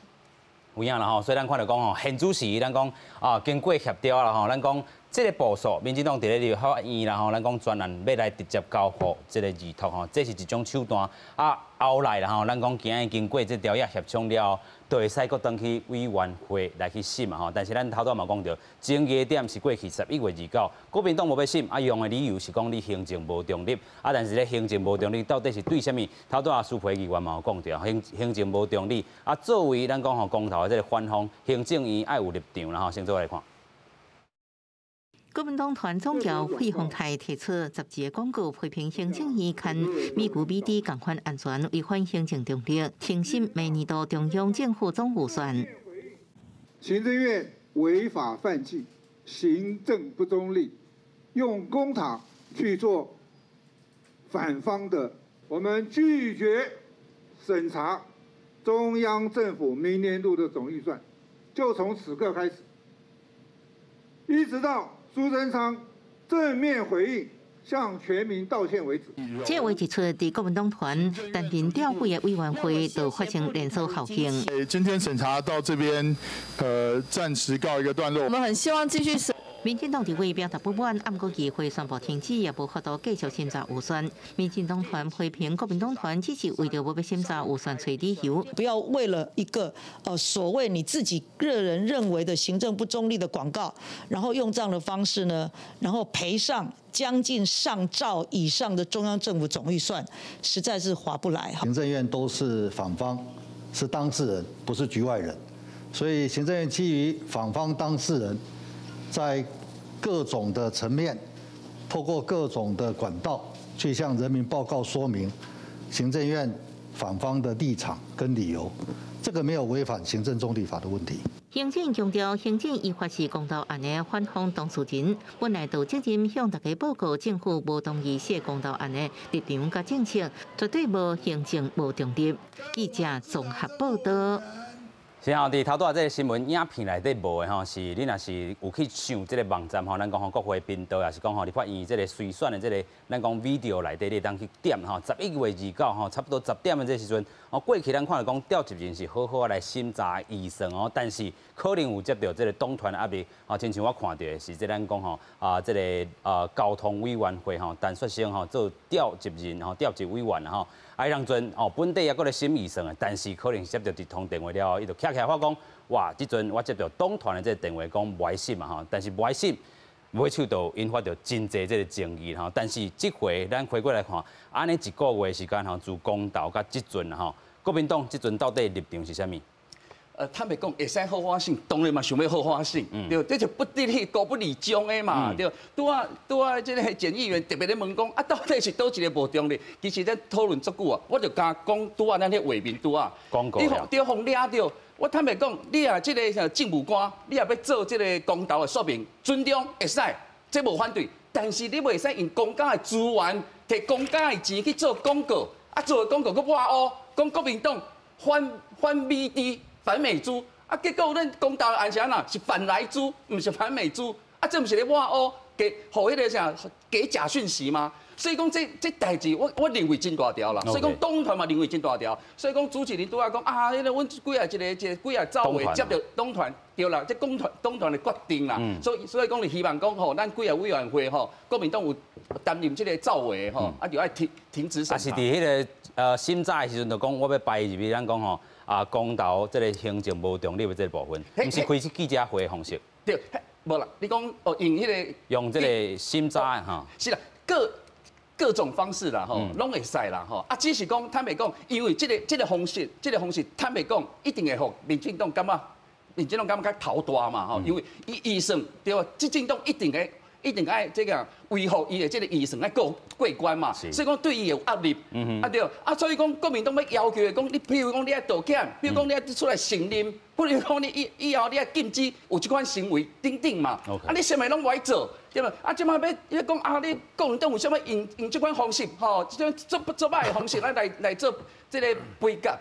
有影啦吼，所以咱看著講吼，現主時咱講啊，經過協調啦吼，咱講這个步數，民進黨佇咧立法院啦吼，咱講專案欲來直接交予這个預託吼，這是一種手段。啊，後來啦吼，咱講今日經過這條約協商了後，就會使閣轉去委員會來去審嘛吼。但是咱頭拄嘛講著，爭議點是過去11月29，國民黨無欲審，啊用的理由是講你行政無中立，啊但是咧行政無中立到底是對啥物？頭拄仔蘇培議員嘛有講著，行政無中立，啊作為咱講吼公投的這个反方，行政院愛有立場啦吼，先做來看。國民黨團總召費鴻泰提出10字的廣告，批評行政院牽美牛美豬仝款安全，違反行政中立，停審明年度中央政府總預算。行政院違法犯紀，行政不中立，用公帑去做反方的，我們拒絕審查中央政府明年度的總預算，就從此刻開始，一直到蘇貞昌正面回應，向全民道歉為止。這話一出，佇國民黨團擔任調委的委員會就發生連鎖效應。今天審查到這邊，暫時告一個段落。我們很希望繼續審。民進黨立委表達不滿，毋過議會宣布停止，也無法度繼續審查預算。民進黨團批評國民黨團只是為著無欲審查預算揣理由。不要為了一個所謂你自己個人認為的行政不中立的廣告，然後用這樣的方式呢，然後賠上將近上兆以上的中央政府總預算，實在是划不來。行政院都是訪方，是當事人，不是局外人，所以行政院基於訪方當事人，在各種的層面，透過各種的管道去向人民報告說明行政院反方的立場跟理由，這個沒有違反行政中立法的問題。行政強調，行政依法是公投案的反方當事人，本來就有責任向大家報告政府無同意寫公投案的立場佮政策，絕對無行政無中立。記者綜合報道。是啊，佇頭拄仔這个新聞影片內底無的吼，是你若是有去上這个網站吼，咱講吼國會頻道，也是講吼立法院這个隨選的這个，咱講 video 內底，你會當去點吼，11月29吼，差不多10點的這時陣，哦，過去咱看著講召集人是好好來審查預算哦，但是可能有接著這个黨團壓力，哦，親像我看著的是這咱講吼啊，這个交通委員會吼，陳雪生吼做召集人吼，召集委員吼。啊，彼當陣哦，本底猶閣咧審預算的，但是可能接著一通電話了後，伊就徛起來發講，哇，這陣我接著黨團的這个電話講無愛審嘛吼，但是無愛審，尾手就引發著真濟這个爭議吼。但是這回咱回過來看，按呢一個月時間吼，自公投到這陣吼，國民黨這陣到底立場是啥物？坦白講，會使好好審，當然嘛想欲好好審，對，這就不得已高不離中的嘛，對。拄仔拄仔，這个簡議員特別咧問講，啊，到底是佗一个無中立？其實咱討論足久啊，我就敢講拄仔咱彼畫面拄仔，你予對予掠著。我坦白講，你若這个啥政務官，你若欲做這个公投的說明，尊重會使，這無反對。但是你袂使用公家的資源，提公家的錢去做廣告，啊，做的廣告閣抹烏，講國民黨反反美豬。反美豬啊！結果咱公投案是按怎？是反萊豬，毋是反美豬。啊，這毋是咧抹烏，給予彼个啥給假訊息嗎？所以講這這代誌，我認為真大條啦。所以講黨團嘛認為真大條。所以講主持人拄仔講啊，彼个阮幾仔一個一個幾仔走會接著黨團對啦，這黨團黨團的決定啦。所以講，你希望講吼，咱幾个委員會吼，國民黨有擔任這个走會吼，啊就愛停停止審查。啊是佇彼个審查的時陣就講，我欲排入去，咱講吼。啊，公投這个行政無中立的這个部分，毋是開記者會的方式。對，無啦，你講哦，用彼个用這个審查吼。是啦，各各種方式啦，吼，攏會使啦，吼。啊，只是講坦白講，因為這个這个方式，這个方式坦白講，一定會予民進黨感覺，民進黨感覺較頭大嘛，吼，因為伊預算對吧？執政黨一定會。一定愛這個維護伊的這個預算愛過過關嘛，所以講對伊有壓力，啊對，啊所以講國民黨欲要求的講，你譬如講你愛道歉，比如講你愛出來承認，比如講你以以後你愛禁止有這款行為等等嘛，啊你啥物攏無愛做，對無？啊這擺欲欲講啊，你國民黨為啥物用用這款方式，吼，這種做做歹的方式來來來做這個杯葛？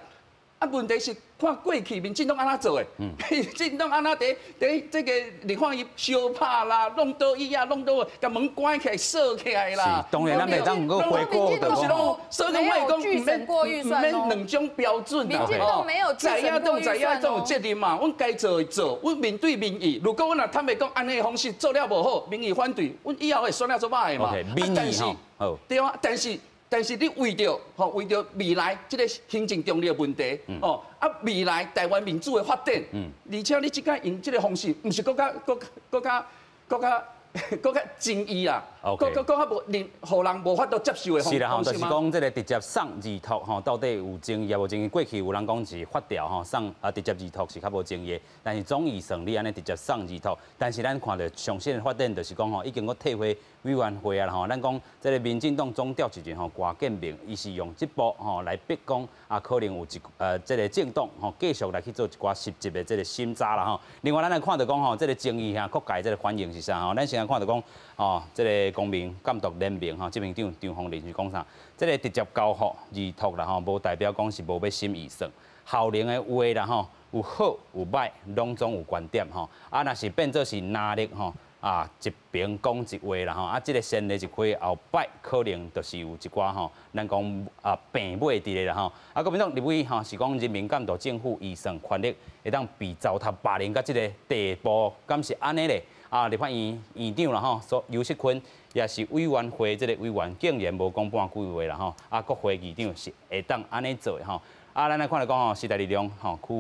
啊，問題是看過去民進黨按怎做的，民進黨按怎佇佇這個立法院相拍啦，弄桌椅啊，弄桌，共門關起來鎖起來啦。當然，咱袂當閣回顧的講，所以講我會講，毋免毋免兩種標準啦。吼，在野黨在野黨有責任嘛，阮該做的做，阮面對民意。如果阮若坦白講，按呢方式做了無好，民意反對，阮以後會選了做歹的嘛。民意吼，對啊，但是。但是你為著吼，為著未來這個行政中立的問題，哦，啊未來台灣民主的發展，而且你這擺用這個方式，毋是閣較閣閣較閣較閣較爭議啦，閣閣閣較無令予人無法度接受的方式。是啦吼，就是講這個直接送字託吼，到底有爭議抑無爭議？過去有人講是發調吼，送啊直接字託是較無爭議，但是總預算你按呢直接送字託，但是咱看著上新的發展就是講吼，已經閣退回委員會啊啦吼，咱講這個民進黨總召集人吼郭建明，伊是用這步吼來逼講啊，可能有一這個政黨吼繼續來去做一寡實質的這個審查啦吼。另外，咱來看著講吼，這個爭議哈，各界這個反應是啥吼？咱先來看著講吼，這個公民監督聯盟吼，執行長張鳳麟是講啥？這個直接交付字託啦吼，無代表講是無欲審預算，效能的話啦吼，有好有歹，攏總有觀點吼。啊，若是變做是藍綠吼。啊，一邊講一話啦吼，啊，這個先例一開，後擺可能就是有一寡吼，咱講啊病尾佇咧啦吼。啊，國民黨立委吼是講人民監督政府預算權力會當被糟蹋霸凌到這個地步，敢是按呢咧？啊，立法院院長啦吼，所游錫堃也是委員會這個委員，竟然無講半句話啦吼。啊，國會議長是會當按呢做的吼。啊，咱來看來講吼，時代力量吼區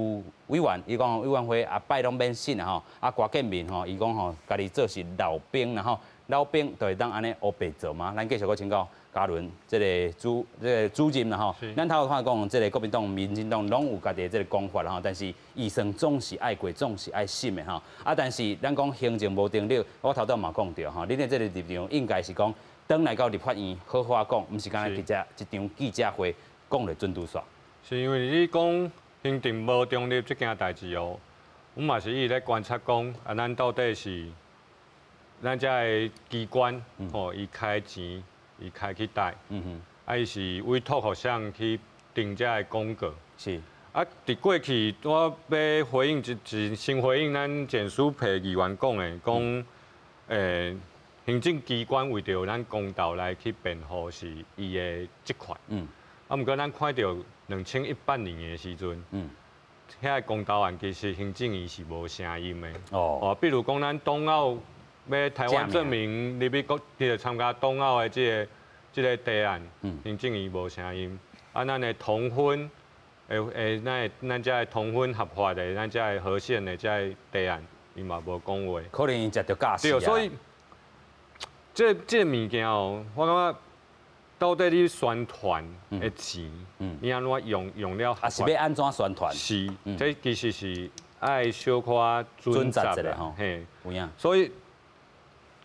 委員，伊講委員會後擺攏免審啦吼。啊，郭建明吼，伊講吼，家己做是老兵啦吼，老兵就會當按呢烏白做嗎？咱繼續閣請教嘉倫這個主這個主任啦吼。咱頭拄仔講，這個國民黨、民進黨攏有家己的這個講法啦吼，但是預算總是愛過，總是愛審的吼。啊，但是咱講行政無中立，我頭拄嘛講著吼，恁的這個立場應該是講，轉來到立法院好好講，毋是干焦直接一場記者會講就準拄煞。是因為你講行政無中立這件代誌哦，阮嘛是一直咧觀察講，啊，咱到底是咱遮的機關吼，伊開錢，伊開去佗，啊，伊是委託予啥去定這个廣告？是。啊，佇過去我欲回應一先回應咱簡舒培議員講的，講行政機關為著咱公道來去辯護是伊的職權。啊，毋過咱看著2018年的時陣，遐個公投案其實行政院是無聲音的。哦，比如講咱冬奧欲台灣正名入去國，彼個參加冬奧的這個提案，行政院無聲音。啊，咱的同婚，會咱咱遮的同婚合法的，咱遮的合憲的這个提案，伊嘛無講話。可能伊食著教死。對，所以這這个物件哦，我感覺。到底你宣傳的錢，你按怎用用了？啊，是欲按怎宣傳？是，這其實是愛小可準則的吼。嘿，有影。所以，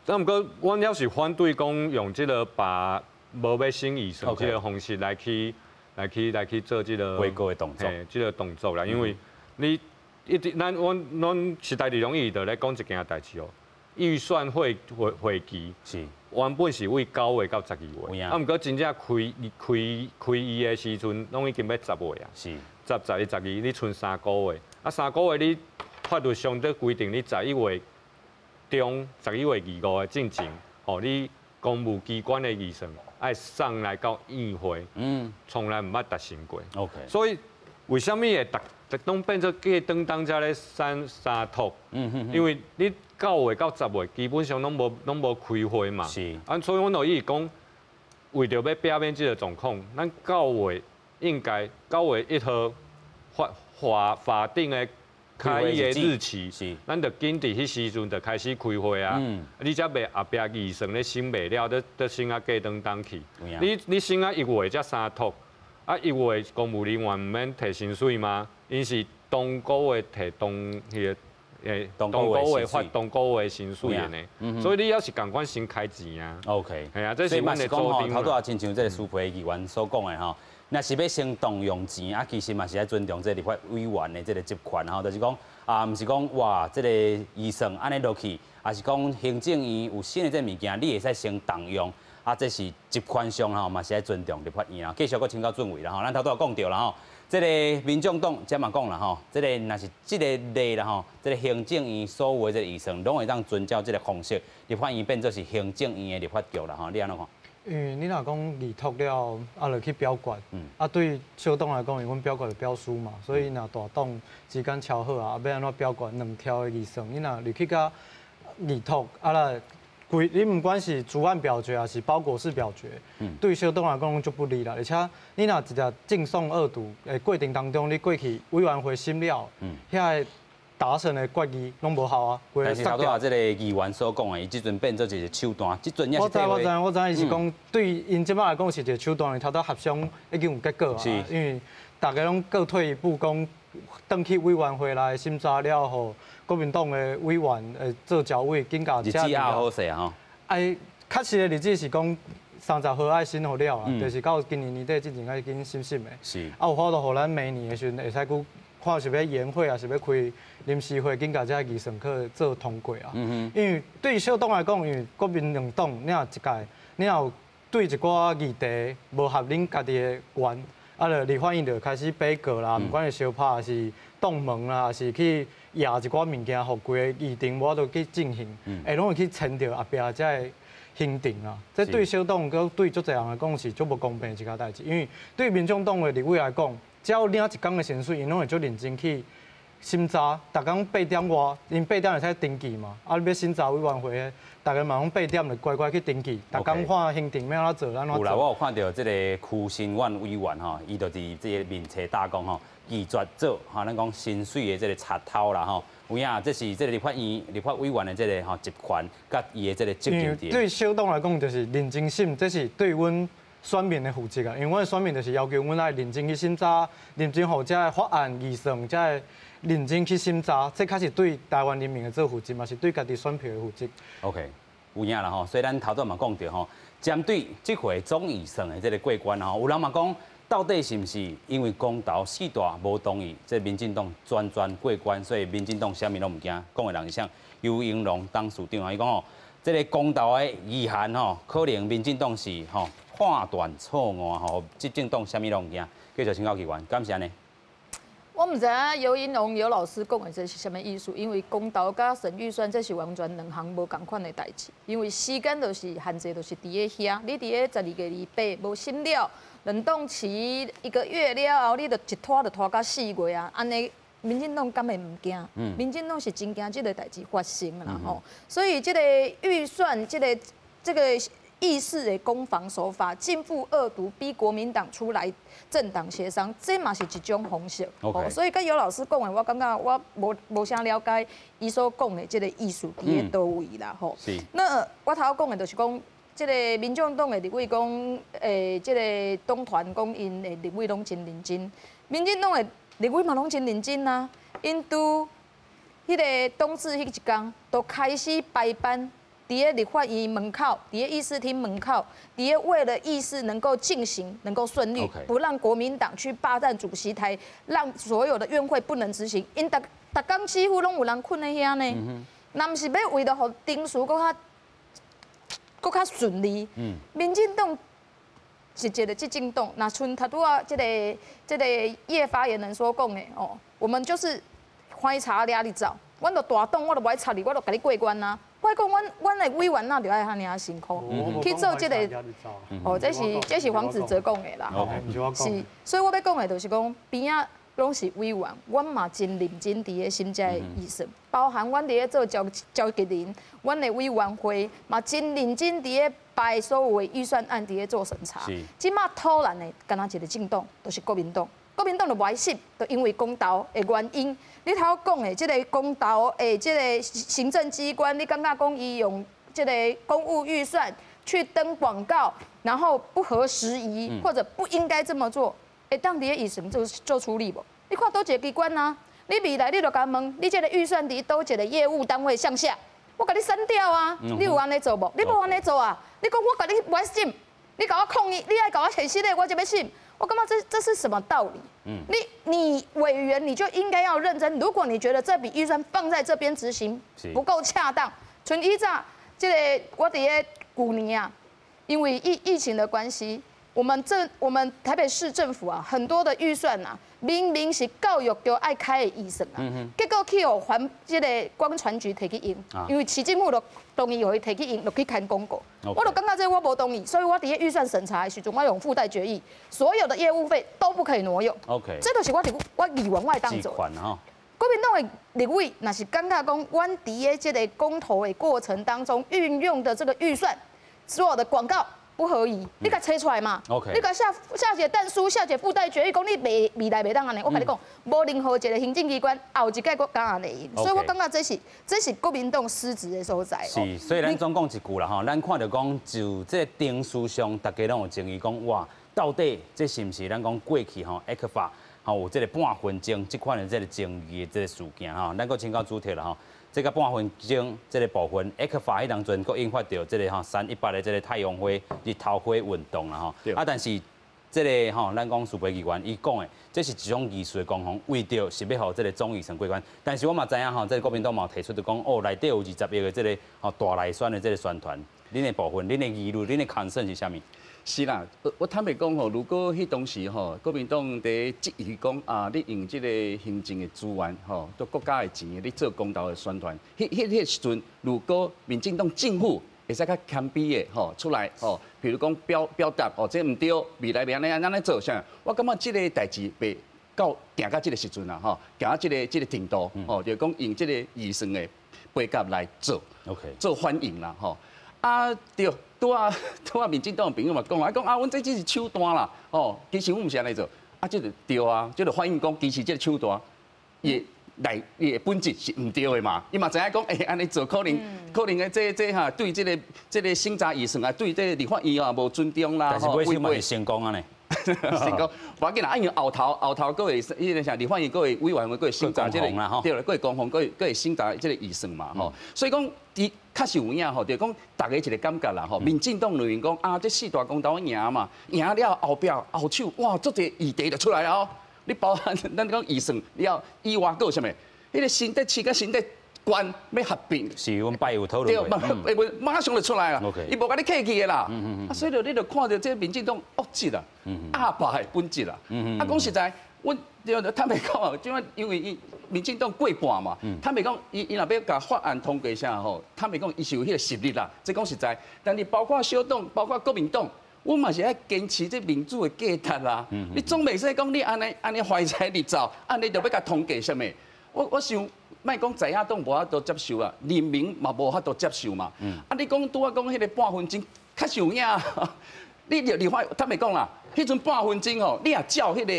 但毋過，阮猶是反對講用這個把無欲審預算這個方式來去、來去、來去做這個杯葛的動作，這個動作啦。因為你一直咱阮阮時代力量一直咧講一件代誌哦，預算會會會期是。原本是為9月到12月，啊，毋過真正開開開伊的時陣，攏已經欲10月啊。是。10、11、12，你賰三個月，啊，三個月你法律上都規定，你11月中、11月25的進前，吼，你公務機關的預算愛送來到議會，從來毋捌達成過。 OK。所以為啥物會逐攏變做過當當才咧三三託？因為你9月到10月基本上攏無攏無開會嘛。是。啊，所以阮就一直講，為著欲避免這個狀況，咱9月應該9月1號法法法定的開議的日期，咱就緊佇彼時陣就開始開會啊。你才袂後壁預算咧審袂了，閣審啊過當當去。你你審啊1月才三託，啊1月公務人員毋免提薪水嗎？𪜶是當個月提當彼個诶，同个月发同个月薪水的呢，所以你犹是仝款先开钱啊。 OK，系啊，这是阮的主张。头拄仔亲像这个苏培议员所讲的吼，若是欲先动用钱，啊，其实嘛是爱尊重这个立法委员的这个职权吼，就是讲啊，毋是讲哇，这个预算按呢落去，抑是讲行政院有新的这个物件，你会使先动用，啊，这是职权上吼嘛是爱尊重立法院啊。继续阁请教俊伟啦吼，咱头拄仔讲著啦吼。这个民众党才嘛讲啦吼，这个若是这个例啦吼，这个行政院所有的这个预算，拢会当遵照这个方式，立法院变做是行政院的立法局啦吼，你按怎看？因为你若讲拟托了，啊，就去表决，啊，对小党来讲，因为阮表决就表输嘛，所以若大党之间敲好啊，欲按怎表决两条的预算，你若入去共拟托，啊啦。规你毋管是逐案表决，抑是包裹式表决，对小党来讲拢足不利啦。而且你若一个径送二读的过程当中，你过去委员会审了，遐个达成的决议拢无效啊。但是头拄仔这个议员所讲的，伊这阵变做一个手段，这阵也是我知我知我知，伊是讲对𪜶这摆来讲是一个手段，头拄协商已经有结果啊。因为大家拢各退一步，讲转去委员会来审查了后，国民党的委员做召委，紧共日子也好势啊吼。哎，确实的日子是讲30号爱审予了啊，就是到今年年底之前爱紧审审的。啊，有法度予咱明年的时阵会使阁看是欲延会，抑是欲开临时会，紧共这预算去做通过啊。因为对小党来讲，因为国民两党，你若一届，你若有对一寡议题无合恁家己的愿，啊，就立法院就开始杯葛啦，毋管是相拍，抑是挡门啦，抑是去掖一寡物件，予规个议程无法度去进行，会拢会去牵著后壁这个行程啊。这对小党阁对足济人来讲是足无公平的一件代志，因为对民众党的立委来讲，只要领一工的薪水，𪜶拢会足认真去审查。逐工八点外，𪜶八点会使登记嘛？啊，你欲审查委员会，逐家嘛拢八点就乖乖去登记。逐工看行程欲按怎做，按怎做。有啦，我有看著这个区新苑委员吼，伊就伫这个面册打讲吼，拒绝做吼，咱讲薪水的这个贼头啦吼。有影，这是这个立法院、立法委员的这个吼职权，佮伊的这个责任。对小党来讲，就是认真审，这是对阮选民的负责啊。因为阮选民就是要求阮爱认真去审查，认真予这个法案预算，这个认真去审查，这较是对台湾人民的做负责，嘛是对家己选票的负责。 OK，有影啦吼。所以咱头拄嘛讲著吼，针对这回总预算的这个过关吼，有人嘛讲，到底是毋是因为公投四大无同意，这民进党全权过关，所以民进党啥物拢毋惊。讲的人是啥？游盈隆董事长啊，伊讲吼，这个公投的意涵吼，可能民进党是吼判断错误吼，执政党啥物拢毋惊。继续请教议员，敢是按呢？我毋知影游盈隆游老师讲的这是啥物意思，因为公投佮审预算这是完全两项无仝款的代志，因为时间就是限制，就是伫咧遐，你伫咧12月28无审了。冷冻期一个月了后，你就一拖就拖到4月啊！按呢，民进党敢会毋惊？民进党是真惊这个代志发生啦吼。所以这个预算，这个议事的攻防手法，正负二读，逼国民党出来政党协商，这嘛是一种方式。所以佮游老师讲的，我感觉我无啥了解伊所讲的这个意思伫咧佗位啦吼。那我头讲的就是讲，这个民众党的立委讲，这个党团讲𪜶的立委拢真认真，民进党的立委嘛拢真认真啊。𪜶拄彼个冬至彼一工，都开始排班，伫咧立法院门口，伫咧议事厅门口，伫咧为了议事能够进行，能够顺利，不让国民党去霸占主席台，让所有的院会不能执行。𪜶逐逐工几乎拢有人睏咧遐呢。若毋是欲为著予程序阁较顺利，民进党是一个执政党，若像头拄仔这个叶发言人所讲的哦，我们就是歹贼掠你走，阮就大党，我就无爱插你，我就共你过关啊。我讲阮的委员哪就爱遐尔辛苦去做这个，哦，这是黄子哲讲的啦，是，所以我欲讲的就是讲边仔拢是委员，阮嘛真认真伫咧审这个预算，包含阮伫咧做召集人，阮的委员会嘛真认真伫咧排所有的预算案伫咧做审查。这马突然的，敢若一个政党，就是国民党，国民党就无爱审，就因为公投的原因。你头讲的这个公投的这个行政机关，你感觉讲伊用这个公务预算去登广告，然后不合时宜，或者不应该这么做。会当伫咧预算做处理无？你看佗一个机关啊？你你未來你就共問，你這个預算佇佗一个業務單位項下，我共你刪掉啊！你有按呢做無？你無按呢做啊？你講我共你無愛審，你共我抗議，你愛共我寫信的，我就欲審。我感覺這是什麼道理？你委員你就應該要認真。如果你覺得這筆預算放在這邊執行不夠恰當，像以早這个我佇咧舊年啊，因為疫情的關係，我們台北市政府啊，很多的預算啊，明明是教育局愛開的預算啊，結果去予環這个觀傳局提去用，因為市政府就同意予伊提去用，就去刊廣告。我就感覺這我無同意，所以我佇咧預算審查的時陣，我用附帶決議，所有的業務費都不可以挪用。 這就是我佇我議員我會當做。國民黨的立委，若是感覺講，阮佇咧這个公投的過程當中運用的這個預算，所有的廣告不合宜，你共揣出來嘛？你共寫寫一個但書，寫一個附帶決議，講你未未來袂當按呢。我共你講，無任何一個行政機關後一屆閣敢按呢用，所以我感覺這是國民黨失職的所在。是，所以咱總講一句啦吼，咱看著講就這個程序上，大家攏有爭議，講哇，到底這是毋是咱講過去吼 ECFA 吼有這个半分鐘這款的這个爭議的這个事件吼，咱閣請教主題啦吼。這个半分鐘這个部分，ECFA 彼當陣閣引發著這个吼318的這个太陽花日頭花運動啦吼。啊，但是這个吼，咱講蘇培議員伊講的，這是一種技術的攻防，為著是欲予這个總預算過關。但是我嘛知影吼，這个國民黨嘛提出著講，哦，內底有20億的這个吼大內宣的這个宣傳，恁的部分，恁的疑慮，恁的 concern 是啥物？是啦，我坦白講吼，如果彼當時吼，國民黨佇質疑講啊，你用這个行政的資源吼，做國家的錢，你做公投的宣傳，彼時陣，如果民進黨政府會使較謙卑的吼出來吼，比如講表達哦，這毋對，未來袂按呢按呢做啥？我感覺這个代誌袂到行到這个時陣啦吼，行到這个程度吼，就講用這个預算的規格來做做反應啦吼。啊對，拄仔民進黨的朋友嘛講啊，講啊，阮這只是手段啦，哦，其實阮毋是按呢做，啊，這就對啊，這就反映講，其實這个手段，伊內伊的本質是毋對的嘛，伊嘛知影講，欸，按呢做可能的這哈對這个審查預算啊，對這个立法院啊無尊重啦，但是尾手嘛是成功按呢。成功，無要緊啦，啊，因為後頭閣會，彼个啥立法院閣會委員會閣會審查這个，對啦，閣會攻防，閣會審查這个預算嘛，吼，所以講，佇確實有影吼，就是講大家一个感覺啦，吼，民進黨認為講啊，這四大公投贏嘛，贏了後壁後手，哇，足濟議題就出來哦。你包含咱講預算了以外，閣有啥物？彼个新竹市佮新竹縣欲合併，是，阮拜有討論對，馬上就出來啦。伊無共你客氣的啦。啊，所以你就看著這民進黨惡質啦，鴨霸的本質啦。啊，講實在，阮坦白講，這擺因為伊民進黨過半嘛，坦白講，伊若欲共法案通過啥吼，坦白講，伊是有彼个實力啦。這講實在，但是包括小黨，包括國民黨，阮嘛是愛堅持這民主的價值啦。你總袂使講你按呢按呢懷才入奏，按呢就欲共通過啥物？我想。莫講在野黨無法度接受啊，人民嘛無法度接受嘛。啊，你講拄仔講彼个半分鐘，確實有影。你立法坦白講啦，彼陣半分鐘吼，你若照彼个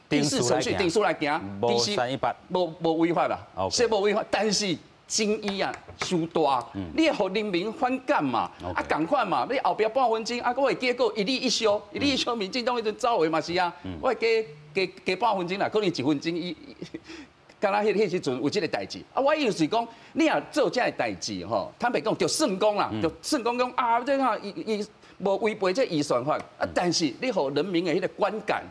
議事程序定數來行，其實318 無違法啦，是無違法，但是爭議啊，傷大，你會予人民反感嘛？啊，仝款嘛，你後壁半分鐘啊，閣會結果一例一休，一例一休，民進黨彼陣走話嘛是啊，我會加半分鐘啦，可能一分鐘伊。敢若彼時陣有這个代誌，啊，我意思是講，你若做這个代誌吼，坦白講，就算講啦，就算講講啊，這哈伊伊無違背這預算法，啊，但是你予人民的彼个觀感，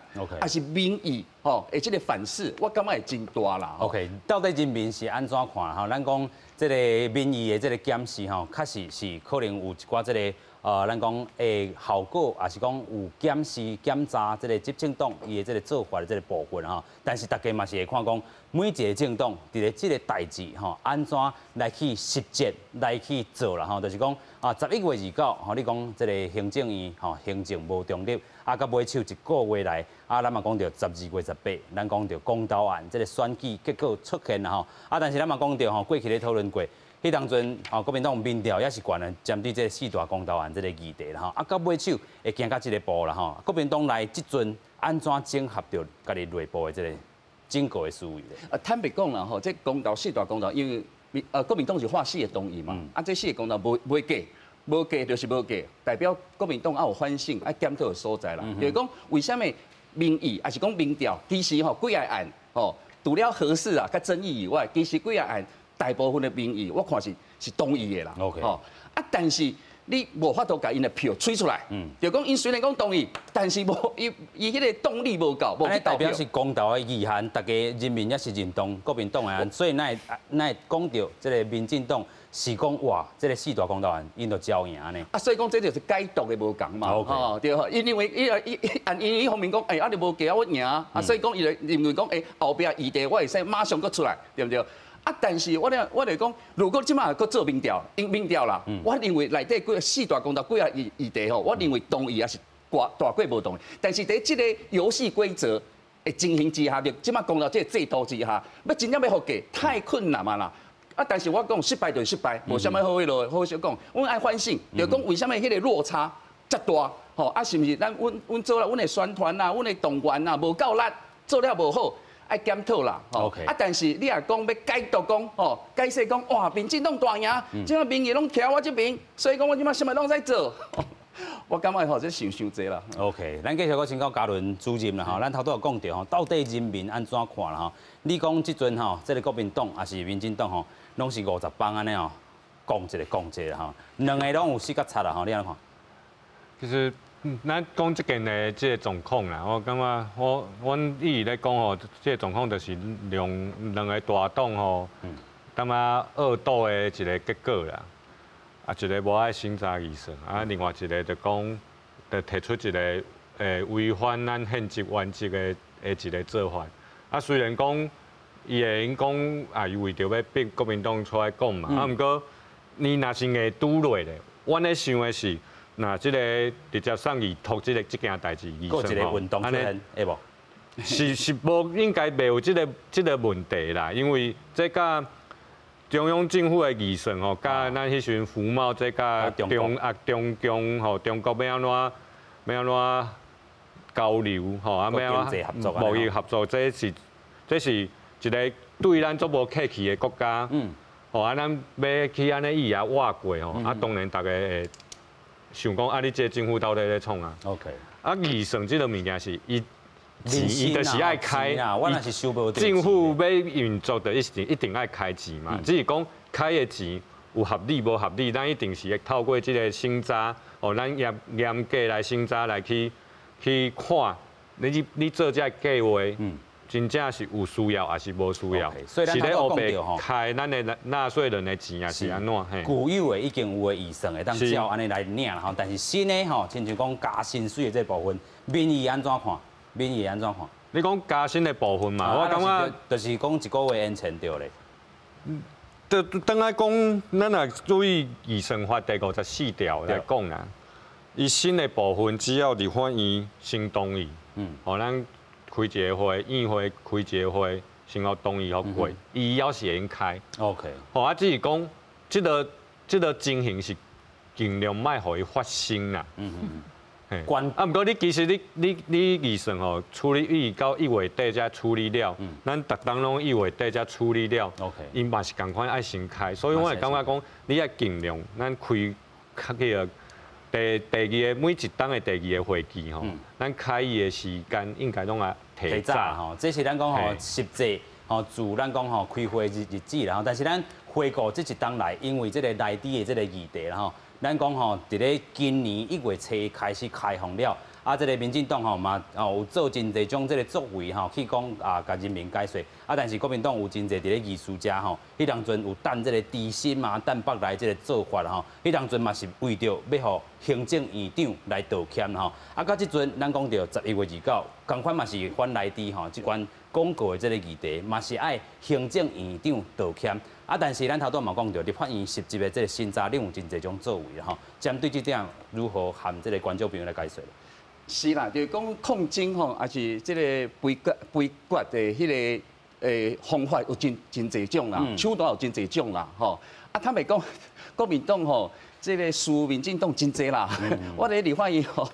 抑是民意，吼，的這个反噬，我感覺會真大啦。 OK，到底人民是按怎看？吼，咱講這个民意的這个檢視，吼，確實是可能有一寡這个，咱講的效果，抑是講有檢視檢查這个執政黨伊的這个做法的這个部分吼。但是大家嘛是會看講，每一个政黨佇咧這个代誌吼，按怎來去實踐來去做啦吼，就是講啊，11月29吼，你講這个行政院吼行政無中立，啊，到尾手一個月來，啊，咱嘛講著12月18，咱講著公投案這个選舉結果出現啦吼，啊，但是咱嘛講著吼，過去咧討論過。彼當陣，吼國民黨民調也是懸的，針對這个四大公投案這个議題啦吼，啊，到尾手會行到這个步啦吼。國民黨來這陣按怎整合著家己內部的這个整個的思維咧？啊，坦白講啦吼，這公投四大公投，因為國民黨是發四个動議嘛，啊，這四个公投無袂過，無過就是無過，代表國民黨猶有反省、愛檢討的所在啦。就是講，為啥物民意抑是講民調，其實吼幾个案吼。除了核四啊，佮争议以外，其实几个案大部分的民意，我看是同意的啦。 OK，吼啊，但是你無法度共𪜶的票催出來，就講𪜶雖然講同意，但是無伊伊彼個動力無夠，無去代表是公投的意向，大家人民也是認同國民黨的，所以咱會咱會講著這个民進黨是講哇，這个四大公投案𪜶就招贏按呢。啊，所以講這就是解讀的無仝嘛，吼對吼，因為伊伊伊按𪜶彼方面講，欸，啊你無加我贏啊，所以講伊就認為講，欸，後壁議題我會使馬上閣出來，對毋對？啊！但是我咧，我咧講，如果這馬閣做民調，𪜶民調啦，我認為內底幾四大公投幾個議題吼，我認為同意也是大大過無同意。但是佇這個遊戲規則的情形之下，就這馬公投這個制度之下，欲真正欲予過太困難嘛啦。啊！但是我講失敗就是失敗，無啥物好彼落好少講。阮愛反省，就講為啥物彼個落差遮大？吼啊，是毋是咱阮阮做了阮的宣傳啊，阮的動員啊，無夠力，做了無好？愛檢討啦，吼啊！但是你若講欲解讀講，吼解釋講，哇，民進黨大贏，這馬民意攏徛我這邊，所以講我這馬啥物攏使做，我感覺吼這想傷濟啦。 OK，咱繼續閣請教嘉倫主任啦，吼，咱頭拄有講著吼，到底人民按怎看啦？吼，你講這陣吼，這个國民黨抑是民進黨吼，攏是50幫按呢吼，講一个講一个吼，兩个攏有死甲賊啦吼，你按怎看？其實。咱講這件的這个狀況啦，我感覺我阮一直咧講吼，這个狀況就是兩兩个大黨吼，感覺惡鬥的一个結果啦。啊，一个無愛審查預算，啊，另外一个就講，就提出一个違反咱憲政原則的一个做法。啊，雖然講伊會用講啊，伊為著欲逼國民黨出來講嘛，啊，毋過你若是硬拄落咧，阮咧想的是。若這个直接送預託這个這件代誌，閣一个運動出現，會無？是是無應該袂有這个這个問題啦，因為這佮中央政府的預算吼，佮咱彼時陣服貿這佮中啊中共吼中國欲按怎欲按怎交流吼，啊欲按怎貿易合作，這是這是一个對咱足無客氣的國家，吼啊咱欲去按呢伊也倚過吼，啊當然逐家會。想講啊，你這个政府到底咧創啊？OK。啊，預算這个物件是伊錢，伊就是愛開。我若是收無政府欲運作的，一定一定愛開錢嘛。只是講開的錢有合理無合理，咱一定是會透過這个審查，哦，咱嚴嚴格來審查來去去看，你你做這个計劃，真正是有需要還是無需要？所以咱頭拄講著吼，開咱的納稅人的錢也是按怎？舊有的已經有的預算會當照按呢來領啦吼，但是新的吼，親像講加薪水的這部分，民意按怎看？民意按怎看？你講加薪的部分嘛，我感覺就是講一個月延千著咧。就轉來講，咱若注意預算法第54條來講啦，伊新的部分只要立法院先同意，予咱。開一个會，院會開一个會，先予同意予過，伊猶是會用開。 OK。吼啊，只是講，這个這个情形是盡量莫予伊發生啦。嘿。啊，毋過你其實你你你預算吼處理一直到1月底才處理了，咱逐冬攏1月底才處理了。 OK。𪜶嘛是仝款愛先開，所以我會感覺講，你愛盡量咱開較彼个。第第二个每一冬的第二个會期吼，咱開議的時間應該攏愛提早吼。這是咱講吼實際吼自咱講吼開會日日子啦吼，但是咱回顧這一冬來，因為這个內地的這个議題啦吼，咱講吼佇咧今年1月初開始開放了。啊，這个民進黨吼嘛哦有做真濟種這个作為吼，去講啊，共人民解說。啊，但是國民黨有真濟佇咧議事遮吼，彼當陣有等這个低薪嘛，等北來這个做法吼，彼當陣嘛是為著欲予行政院長來道歉吼。啊，到這陣咱講著11月29，仝款嘛是反萊豬吼，這款廣告的這个議題嘛是愛行政院長道歉。啊，但是咱頭拄嘛講著，立法院實質的這个審查，另有真濟種作為吼。針對這點，如何和這个觀眾朋友來解說？是啦，就是講抗爭吼，抑是這个杯葛杯葛的彼个方法有真真濟種啦，手段有真濟種啦，吼。啊，坦白講，國民黨吼，這个輸民進黨真濟啦。我佇立法院吼，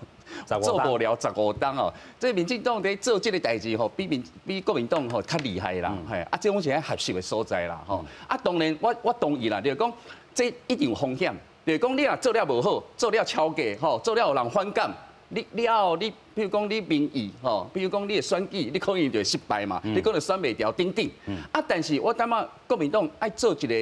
做無了15冬哦。這民進黨佇做這个代誌吼，比民比國民黨吼較厲害啦，嘿。啊，這攏是愛學習的所在啦，吼。啊，當然我我同意啦，就是講這一定有風險，就是講你若做了無好，做了超過吼，做了予人反感。你了後，你比如講你民意吼，比如講你的選舉，你可能就會失敗嘛，你可能選袂牢等等。啊，但是我感覺國民黨愛做一個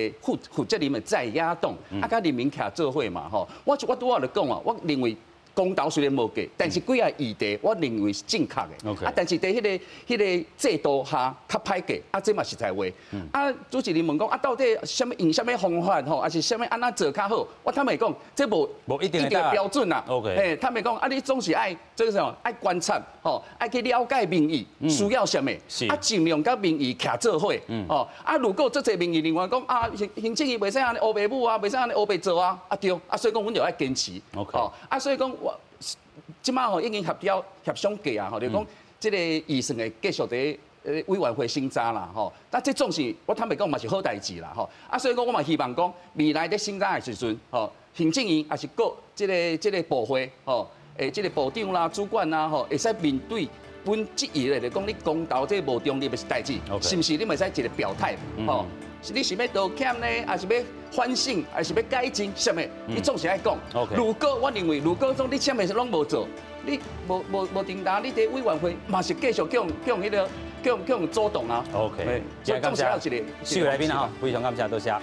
負責任的在野黨，啊，佮人民徛做伙嘛吼。我拄仔就講啊，我認為公投雖然無過，但是幾个議題我認為是正確的。啊，但是佇彼個制度下較歹過，啊，這嘛實在話。啊，主持人問講啊，到底啥物用啥物方法吼，還是啥物按怎做較好？我坦白講，這無無一定的標準啦。 嘿，坦白講，啊，你總是愛這個啥，愛觀察，吼，愛去了解民意需要啥物，啊，盡量佮民意徛做伙。哦，啊，如果這濟民意認為講啊，行政院袂使按呢烏白舞啊，袂使按呢烏白做啊，啊對，啊，所以講阮就愛堅持。哦，啊，所以講我。這擺吼已經協商過啊，吼，就講這個預算會繼續佇委員會審查啦，吼。但這總是我坦白講嘛是好代誌啦，吼。啊，所以講我嘛希望講未來佇審查的時陣，吼，行政院抑是各這個部會，吼，這個部長啦、主管啦，吼，會使面對阮質疑的，就講你公投這無中立的代誌，是毋是你會使一個表態，吼？是你是欲道歉呢，還是欲反省，還是欲改進？啥物？你總是愛講。如果我認為，如果講你啥物事攏無做，你無定答，你佇委員會嘛是繼續叫彼個叫阻擋啊。 OK，所以總是要一個。四位來賓哈，非常感謝，多謝。